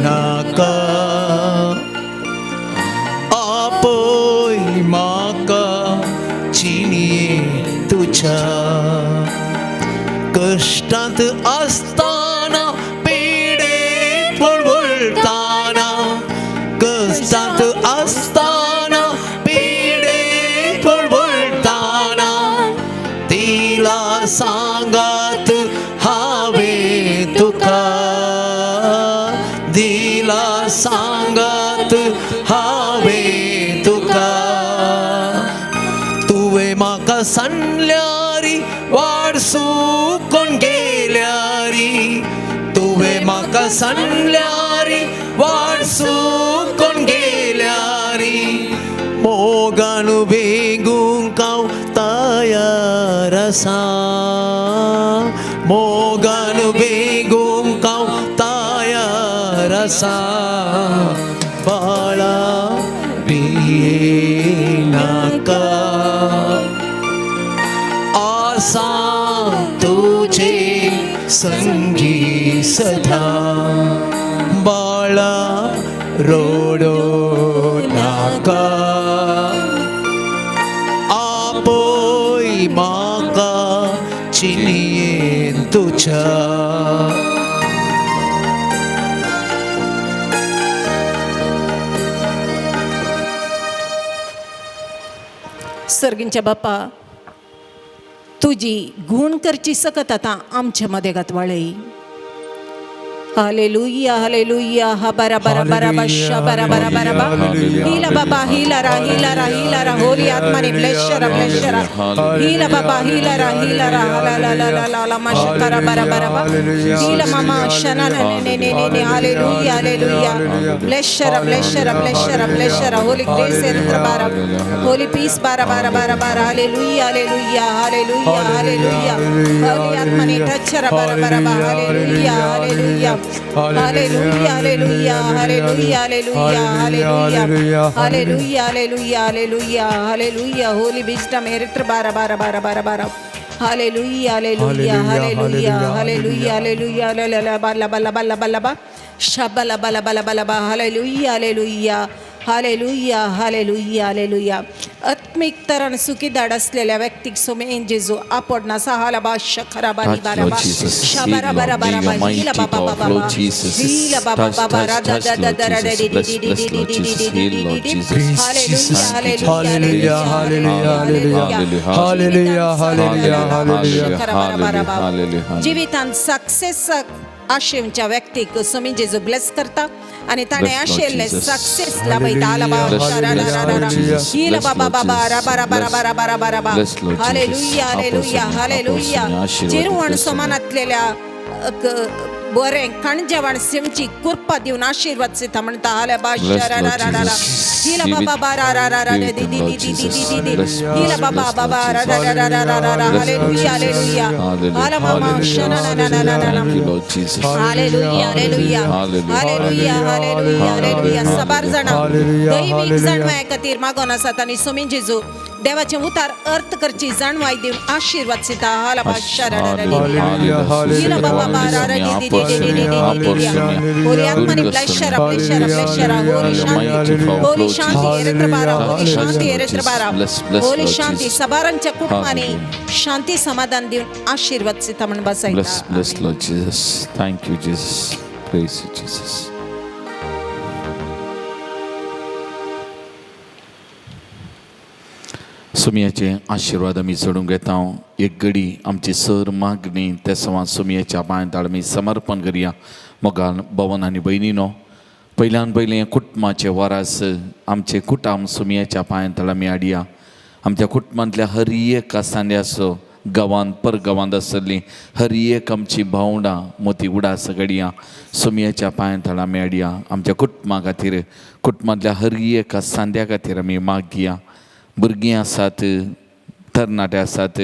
नाका, आपय म्हाका चिनये तुज्या, कश्टांत आसतना पिडेंत वळवळटाना, कश्टांत आसतना पिडेंत वळवळटाना, तिला सांगात हांवें तुका, दिला सांगात हांवें तुका, तुवें म्हाका सांगल्यारी वाड सुकोन गेल्यारी, तुवें म्हाका सांगल्यारी वाड सुकोन गेल्यारी, मोगान बेगूंक हांव तयार आसा, मोगान बेगूंक हांव तयार खबर आसा बाळा भियेनाका आसा तुझे संगी सदा बाळा रोडो नाका आपोय म्हाका चिनयेन तुज्या. सर्गींच्या बापा तुजी गुण करची सकत आतां आमच्या मदेगात वाळय. हालेलुया हालेलुया हा बारा बारा बारा बा शा बारा बारा बारा बा हिला बाबा हिला रा हिला रा हिला रा होली आत्माने ब्लेस शरा ब्लेस शरा हिला बाबा हिला रा हिला रा ला ला ला ला ला ला मा शकारा बारा बारा बा हिला मामा शना ने ने ने ने ने हालेलुया हालेलुया ब्लेस शरा ब्लेस शरा ब्लेस शरा ब्लेस शरा होली ग्रेस एरत्र बारा होली पीस बारा बारा बारा बारा hallelujah hallelujah hallelujah hallelujah holy आत्माने टच शरा बारा बारा बा hallelujah hallelujah hallelujah hallelujah hallelujah hallelujah hallelujah hallelujah hallelujah hallelujah hallelujah holy wisdom एरित्र बारा बारा बारा बारा बारा hallelujah hallelujah hallelujah hallelujah hallelujah ला ला बा ला बा ला बा ला बा ला बा शबा ला बा ला बा ला बा ला बा hallelujah hallelujah hallelujah hallelujah hallelujah. आत्मिक तरण सुखी दाड असलेल्या व्यक्तीक सोमेन जेजू आपडना सहाला बा शखरा बारी Touch, बारा Lord बा Jesus. शबारा Heal, बारा Lord. बारा May बा your mighty हिला बाबा power बाबा flow, बा Jesus. हिला बाबा Touch, बाबा touch, Radha touch, दादा Lord दादा Jesus. D Bless, D D bless, D Lord D D Jesus. D Heal, D Lord D Jesus. Hallelujah hallelujah hallelujah hallelujah hallelujah hallelujah hallelujah hallelujah. जिवितांत success आशेवच्या व्यक्तीक स्वामी जेजू Blaise करता आणि ताणें Bless, Lord आशिल्लें Jesus. Success लाभयता आला Bless, bless, Lord Jesus. हिला Bless, बाबा Lord बाबा Jesus. राबा राबा राबा राबा राबा राबा Bless, Lord Jesus. Hallelujah hallelujah आपोसुनी, hallelujah आपोसुनी, आशीर्वाद जिरवण bless समानातलेल्या बरें काणजेवण सिमची कृपा दिवन आशीर्वाद सीता म्हणता हाल्या बा Bless, रा Lord रा रा रा Jesus. हिला Be with- बाबा बा रा रा रा रा be with the them, the Lord the the Jesus. The the Bless, हिला bless, बाबा bless, बाबा Lord रा Jesus. रा रा रा रा रा रा Bless, Lord hallelujah Jesus. Hallelujah Hallelujah. हाला मामा Hallelujah. शना ना ना ना ना ना Thank you, Lord Jesus. Hallelujah hallelujah hallelujah. Hallelujah hallelujah hallelujah. सबार जाणां हालेलुया, दैवीक हालेलुया. जाणवाय खातीर मागोन आसात आनी सोमी जेजू देवाचे उतार अर्थ करची जाणवाय दिवन आशीर्वाद सीता हाला बा शरा रा रा रा. हालेलुया, हिला हालेलुया, बाबा बा रा रा दी दी दी दी दी दी दी दी. होली आत्माने ब्लेस शरा ब्लेस शरा ब्लेस शरा होली शांती होली शांती एरत्र बारा होली शांती एरत्र बारा होली शांती सबारांच्या कुटुंबाने शांती समाधान दिवन आशीर्वाद सीता म्हणून Bless, बसायता. bless, Lord Jesus. Thank you, Jesus. Praise you, Jesus. सुमयाचे आशिर्वाद आमी चडूंक घेता. एक घडी आमची सर मागणी त्या सवां सुमयाच्या पांयांत आमी समर्पण करया. मोगान भवन आनी भयणीनो पयल्यान पयलें कुटुंबाचे वरास आमचे कुटाम सुमयाच्या पांयांत आमी हाडया. आमच्या कुटुंबांतल्या हर एक सांद्याचो गांवांत परगांवांत आसली हर एक आमची भावंडां मोती उडास घडया सुमयाच्या पांयांत आमी हाडया. आमच्या कुटुंबा खातीर कुटुंबांतल्या हर एका सांद्या खातीर आमी मागया. भुरगीं आसात, तरणाटे आसात,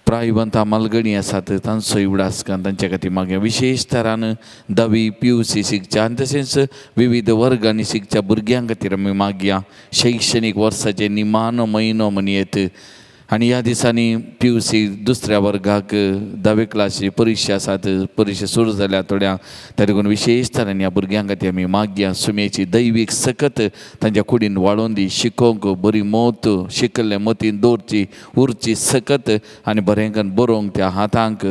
प्रायवंत मालगणी आसात, तांचो उडास करून तांच्या खातीर मागया. विशेश तरान धावी PUC शिकच्या आनी तशेंच विविध वर्गांनी शिकच्या भुरग्यां खातीर आमी मागया. शैक्षणीक वर्साचे निमानो म्हयनो म्हणयेत आनी ह्या दिसांनी PUC दुसऱ्या वर्गाक धावे क्लासी परिक्षा आसात, परिक्षा सुरू जाल्या थोड्या, त्या देखून विशेश तरान ह्या भुरग्यां खातीर आमी मागया. सुमयेची दैवीक सकत तांच्या कुडीन वाळोवन दी, शिकोवंक बरी मोत शिकल्ले मतीन दवरची उरची सकत आनी बरें करून बरोवंक त्या हातांक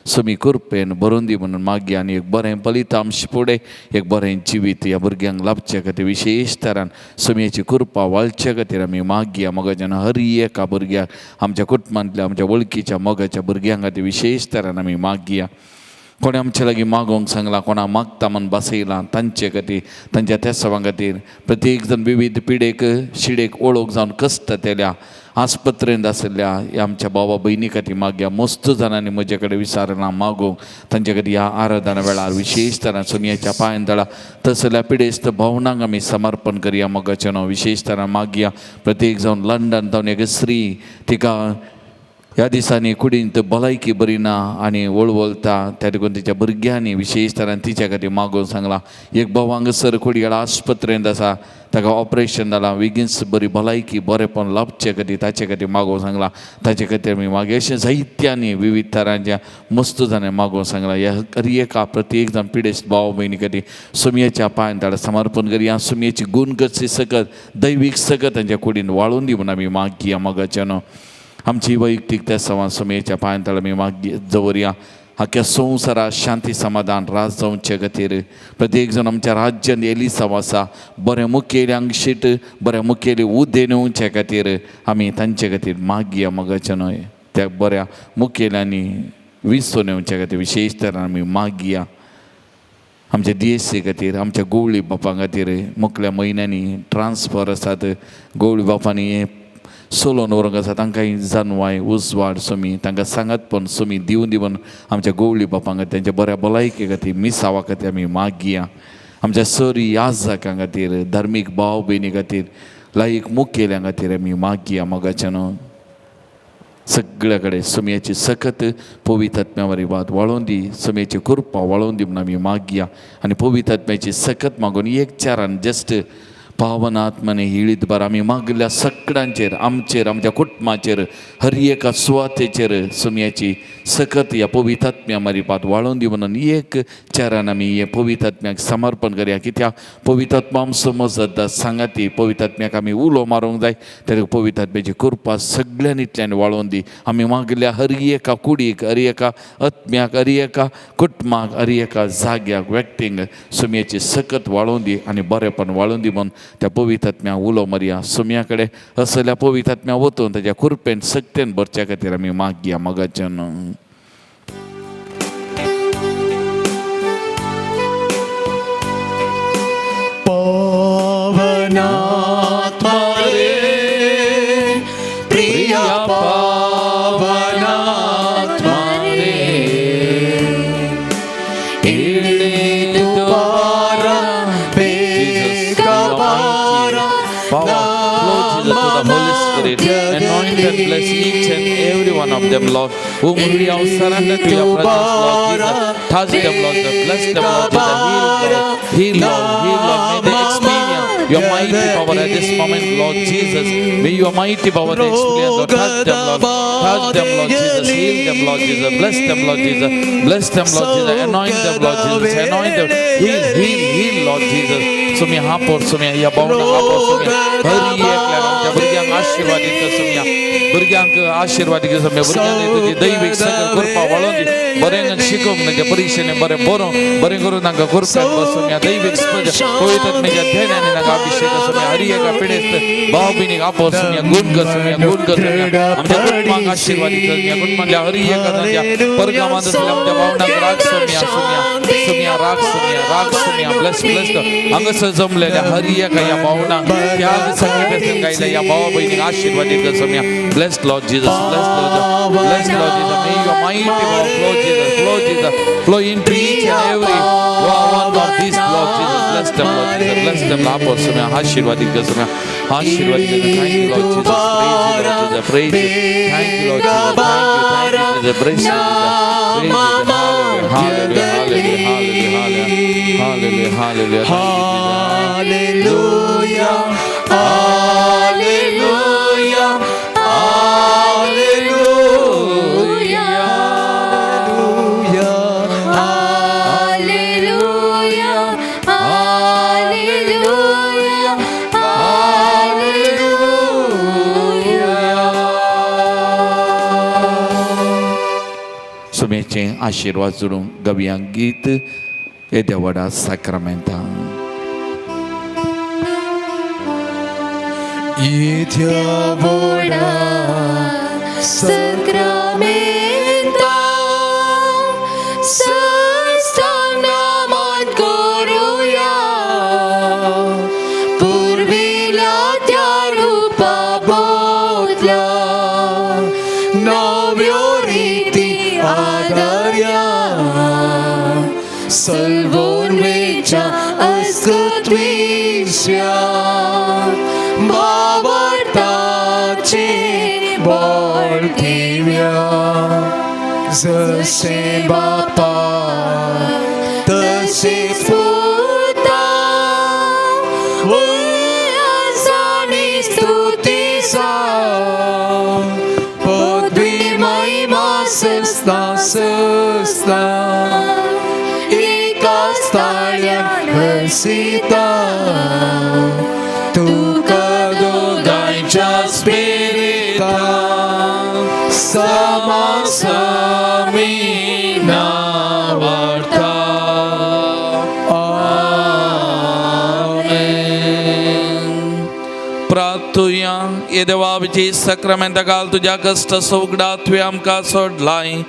सुमी कृपेन बरोवन दी म्हणून मागया. आनी एक बरें फलितांश फुडें एक बरें जिवीत ह्या भुरग्यांक लाभचे खातीर विशेश तरान सुमयेची कृपा वाळचे खातीर आमी मागया. मोगाच्यान हर एका भुरग्याक आमच्या कुटुंबांतल्या आमच्या वळखीच्या मोगाच्या भुरग्यां खातीर विशेश तरान आमी मागया. कोणें आमचे लागीं मागोवंक सांगलां, कोणा मागता म्हूण बसयलां, तांचे खातीर तांच्या तेसावां खातीर प्रत्येक जण विविध पिडेक शिडेक ओळख जावन कश्ट जातल्या आस्पत्रेंत आशिल्ल्या ह्या आमच्या भावा भयणी खातीर मागया. मस्त जाणांनी म्हजे कडेन विचारलां मागोवंक तांचे खातीर ह्या आराधना वेळार विशेश तरान सोमयाच्या पांयान दळा तसल्या पिडेस्त भावनांक आमी समर्पण करया. मोगाचें नांव विशेश तरान मागया. प्रत्येक जावन लंडन जावन एक स्त्री तिका ह्या दिसांनी कुडींत भलायकी बरी ना आनी वळवळता, त्या देखून तिच्या भुरग्यांनी विशेश तरान तिच्या खातीर मागून सांगलां. एक भाव हांगासर कुडयाळ आस्पत्रेंत आसा, ताका ऑपरेशन जालां, बेगीनच बरी भलायकी बरेंपण लाभचे खातीर ताचे खातीर मागून सांगलां. ताचे खातीर आमी मागीर अशें जायत्यांनी विविध तरांच्या मस्त जाणें मागून सांगलां. ह्या हर एका प्रत्येक जाण पिडेस्त भाव भयणी खातीर सुमयेच्या पांयान ताणें समर्पण करया. सुमयेची गुण गती सकत दैवीक सकत तांच्या कुडीन वाळून दी म्हूण आमी मागया. मोगाच्यानो आमची वैयक्तीक त्या सवान सुमयेच्या पांयान ताणें आमी मागी दवरया. आख्या संवसारात शांती समाधान राज जावचे खातीर प्रत्येक जाण आमच्या राज्यांत एलिसांव आसा, बरें मुखेली अंगशीट बरें मुखेली उदेन येवचे खातीर आमी तांचे खातीर मागया. मोगाचे न्हय त्या बऱ्या मुखेल्यांनी विसोन येवचे खातीर विशेश तरान आमी मागया. आमच्या डीएससी खातीर, आमच्या गोवळी बापां खातीर मुखल्या म्हयन्यांनी ट्रान्सफर आसात, गोवळी बापांनी सोलोन व्हरूंक आसा, तांकां जानवाय उजवाड सुमी तांकां सांगातपण सुमी दिवन दिवन आमच्या गोवळी बापां खातीर तांच्या बऱ्या भलायके खातीर मिसावा खातीर आमी मागया. आमच्या सरी याजकां खातीर, धार्मीक भाव भयणी खातीर, लायक मुखेल्यां खातीर आमी मागया. मोगाच्या न्हू सगळ्या कडेन सुमयेची सकत पवित्र आत्म्या वाद वाळोवन दी, सुमयेची कृपा वाळोवन दी म्हूण आमी मागया. आनी पवित्र आत्म्याची सकत मागून एक चारान जस्ट पावन आत्माने हिळीत बार आमी मागल्या सगळ्यांचेर, आमचेर, आमच्या कुटुंबाचेर, हर एका सुवातेचेर सुमयेची सकत ह्या पवित्र आत्म्या मारिपात वाळोवन दी म्हणून एक चारान आमी हे पवित्र आत्म्याक समर्पण करया. कित्याक पवित्र आत्मा आमचो मजत सांगाती, पवित्र आत्म्याक आमी उलो मारूंक जाय. त्या पवित्र आत्म्याची कृपा सगळ्यांनी वाळोवन दी. आमी मागल्या हर एका कुडीक, हर एका आत्म्याक, हर एका कुटुंबाक, हर एका जाग्याक, व्यक्तींक सुमयेची सकत वाळोवन दी आनी बरेंपण वाळोवन दी म्हणून त्या पवित्र आत्म्या उलो मारया. सुमया कडेन असल्या पवित्र आत्म्या वतून ताच्या कृपेन सक्तेन भरच्या खातीर आमी मागया. मोगाच्यान पावनात्मा रे प्रिया पावनात्मा रे इळे तुबारा बेकबारा Power, flow Jesus to the Holy Spirit. Anoint and bless each and every one of them, Lord, whom we have surrendered to your presence, Lord Jesus. Touch them, Lord, bless them, Lord Jesus. Heal, Lord, heal, Lord, heal, Lord. May they experience your mighty power at this moment, Lord Jesus. May your mighty power they experience, Lord. Touch them, Lord. Touch them, Lord Jesus. Heal them, Lord Jesus. Bless them, Lord Jesus. Bless them, Lord Jesus. Anoint them, Lord Jesus. Anoint them. Heal, heal, heal, Lord Jesus. सुम्या हापोर सुम्या ह्या भावना हापोर सुम्या हर एकल्याक आमच्या भुरग्यांक आशिर्वाद दिता सुम्या, भुरग्यांक आशिर्वाद दिता सुम्या. भुरग्यांनी तुजी दैवीक सगळं कृपा वाळोवन दी, बरें शिकोवंक तांच्या परिक्षेने बरें बरोवंक बरें करून तांकां कृपेन बसुया. दैवीक पवित्र आत्म्याच्या ध्यानाने तांकां अभिषेक सुम्या. हर एका पिडेस्त भाव भयणीक आपो सुम्या, गुण कर सुम्या, गुण कर सुम्या. आमच्या कुटुंबाक आशिर्वाद दिता सुम्या. कुटुंबांतल्या हर एका तांच्या परगामांत आसल्या आमच्या भावनाक राग सुम्या, सुम्या सुम्या, राग सुम्या, राग सुम्या. ब्लेस ब्लेस हांगासर जमलेल्या हर एका ह्या भावनाक त्याग संगीत गायल्या ह्या भावा भयणीक आशिर्वाद दिता सुम्या. Bless Lord Jesus, bless Lord, bless Lord Jesus. May your mighty power flow, Jesus, flow, Jesus, flow into each and every one of these, Lord Jesus. Bless them, Lord Jesus, bless them. लाभ सुम्या, आशीर्वाद दिता सुम्या, आशीर्वाद दिता. Thank you, Lord Jesus. Praise you, Lord Jesus. Praise you. Thank you, Lord Jesus. Thank you, Jesus. Praise you, Jesus. Praise you. Hallelujah, hallelujah, hallelujah, hallelujah, hallelujah. Hallelujah, hallelujah, hallelujah, hallelujah, hallelujah, hallelujah. सुमेचे आशिर्वाद जोडून गवया गीत येद्या व्हडा साक्रामेंता. येद्या व्हडा सक्रामेंता साष्टांग नमन करूया, पुर्विल्या त्या रूपा बदला नव्यो रिती आदर्या सल्वोर्मेच्या अस्कत्विश्या भावार्थाचे बळ दिव्या. जशें बापा तशें पुता उल्हासानी स्तुती सा पदवी महिमा सस्ता सस्ता एका स्थाळ्यान हर्षिता तुका दोगांयच्या स्पिरिता समासमी नावार्ता. आमेन. प्रार्थुया. ये देवा, आमची सक्रामेंता काल तुज्या कश्ट सवगडा तुवें आमकां सोडलाय.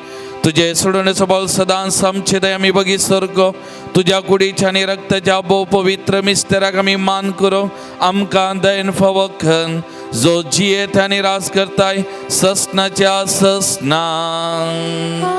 तुजे सोडवणेचो बोल सदांच आमचे दया आमी बगी सर्ग तुज्या कुडीच्या आनी रक्ताच्या भोव पवित्र मिस्तेराक आमी मान करो. आमकां दयन फावो कर, जो जियेत आनी राज करताय ससनाच्या ससना.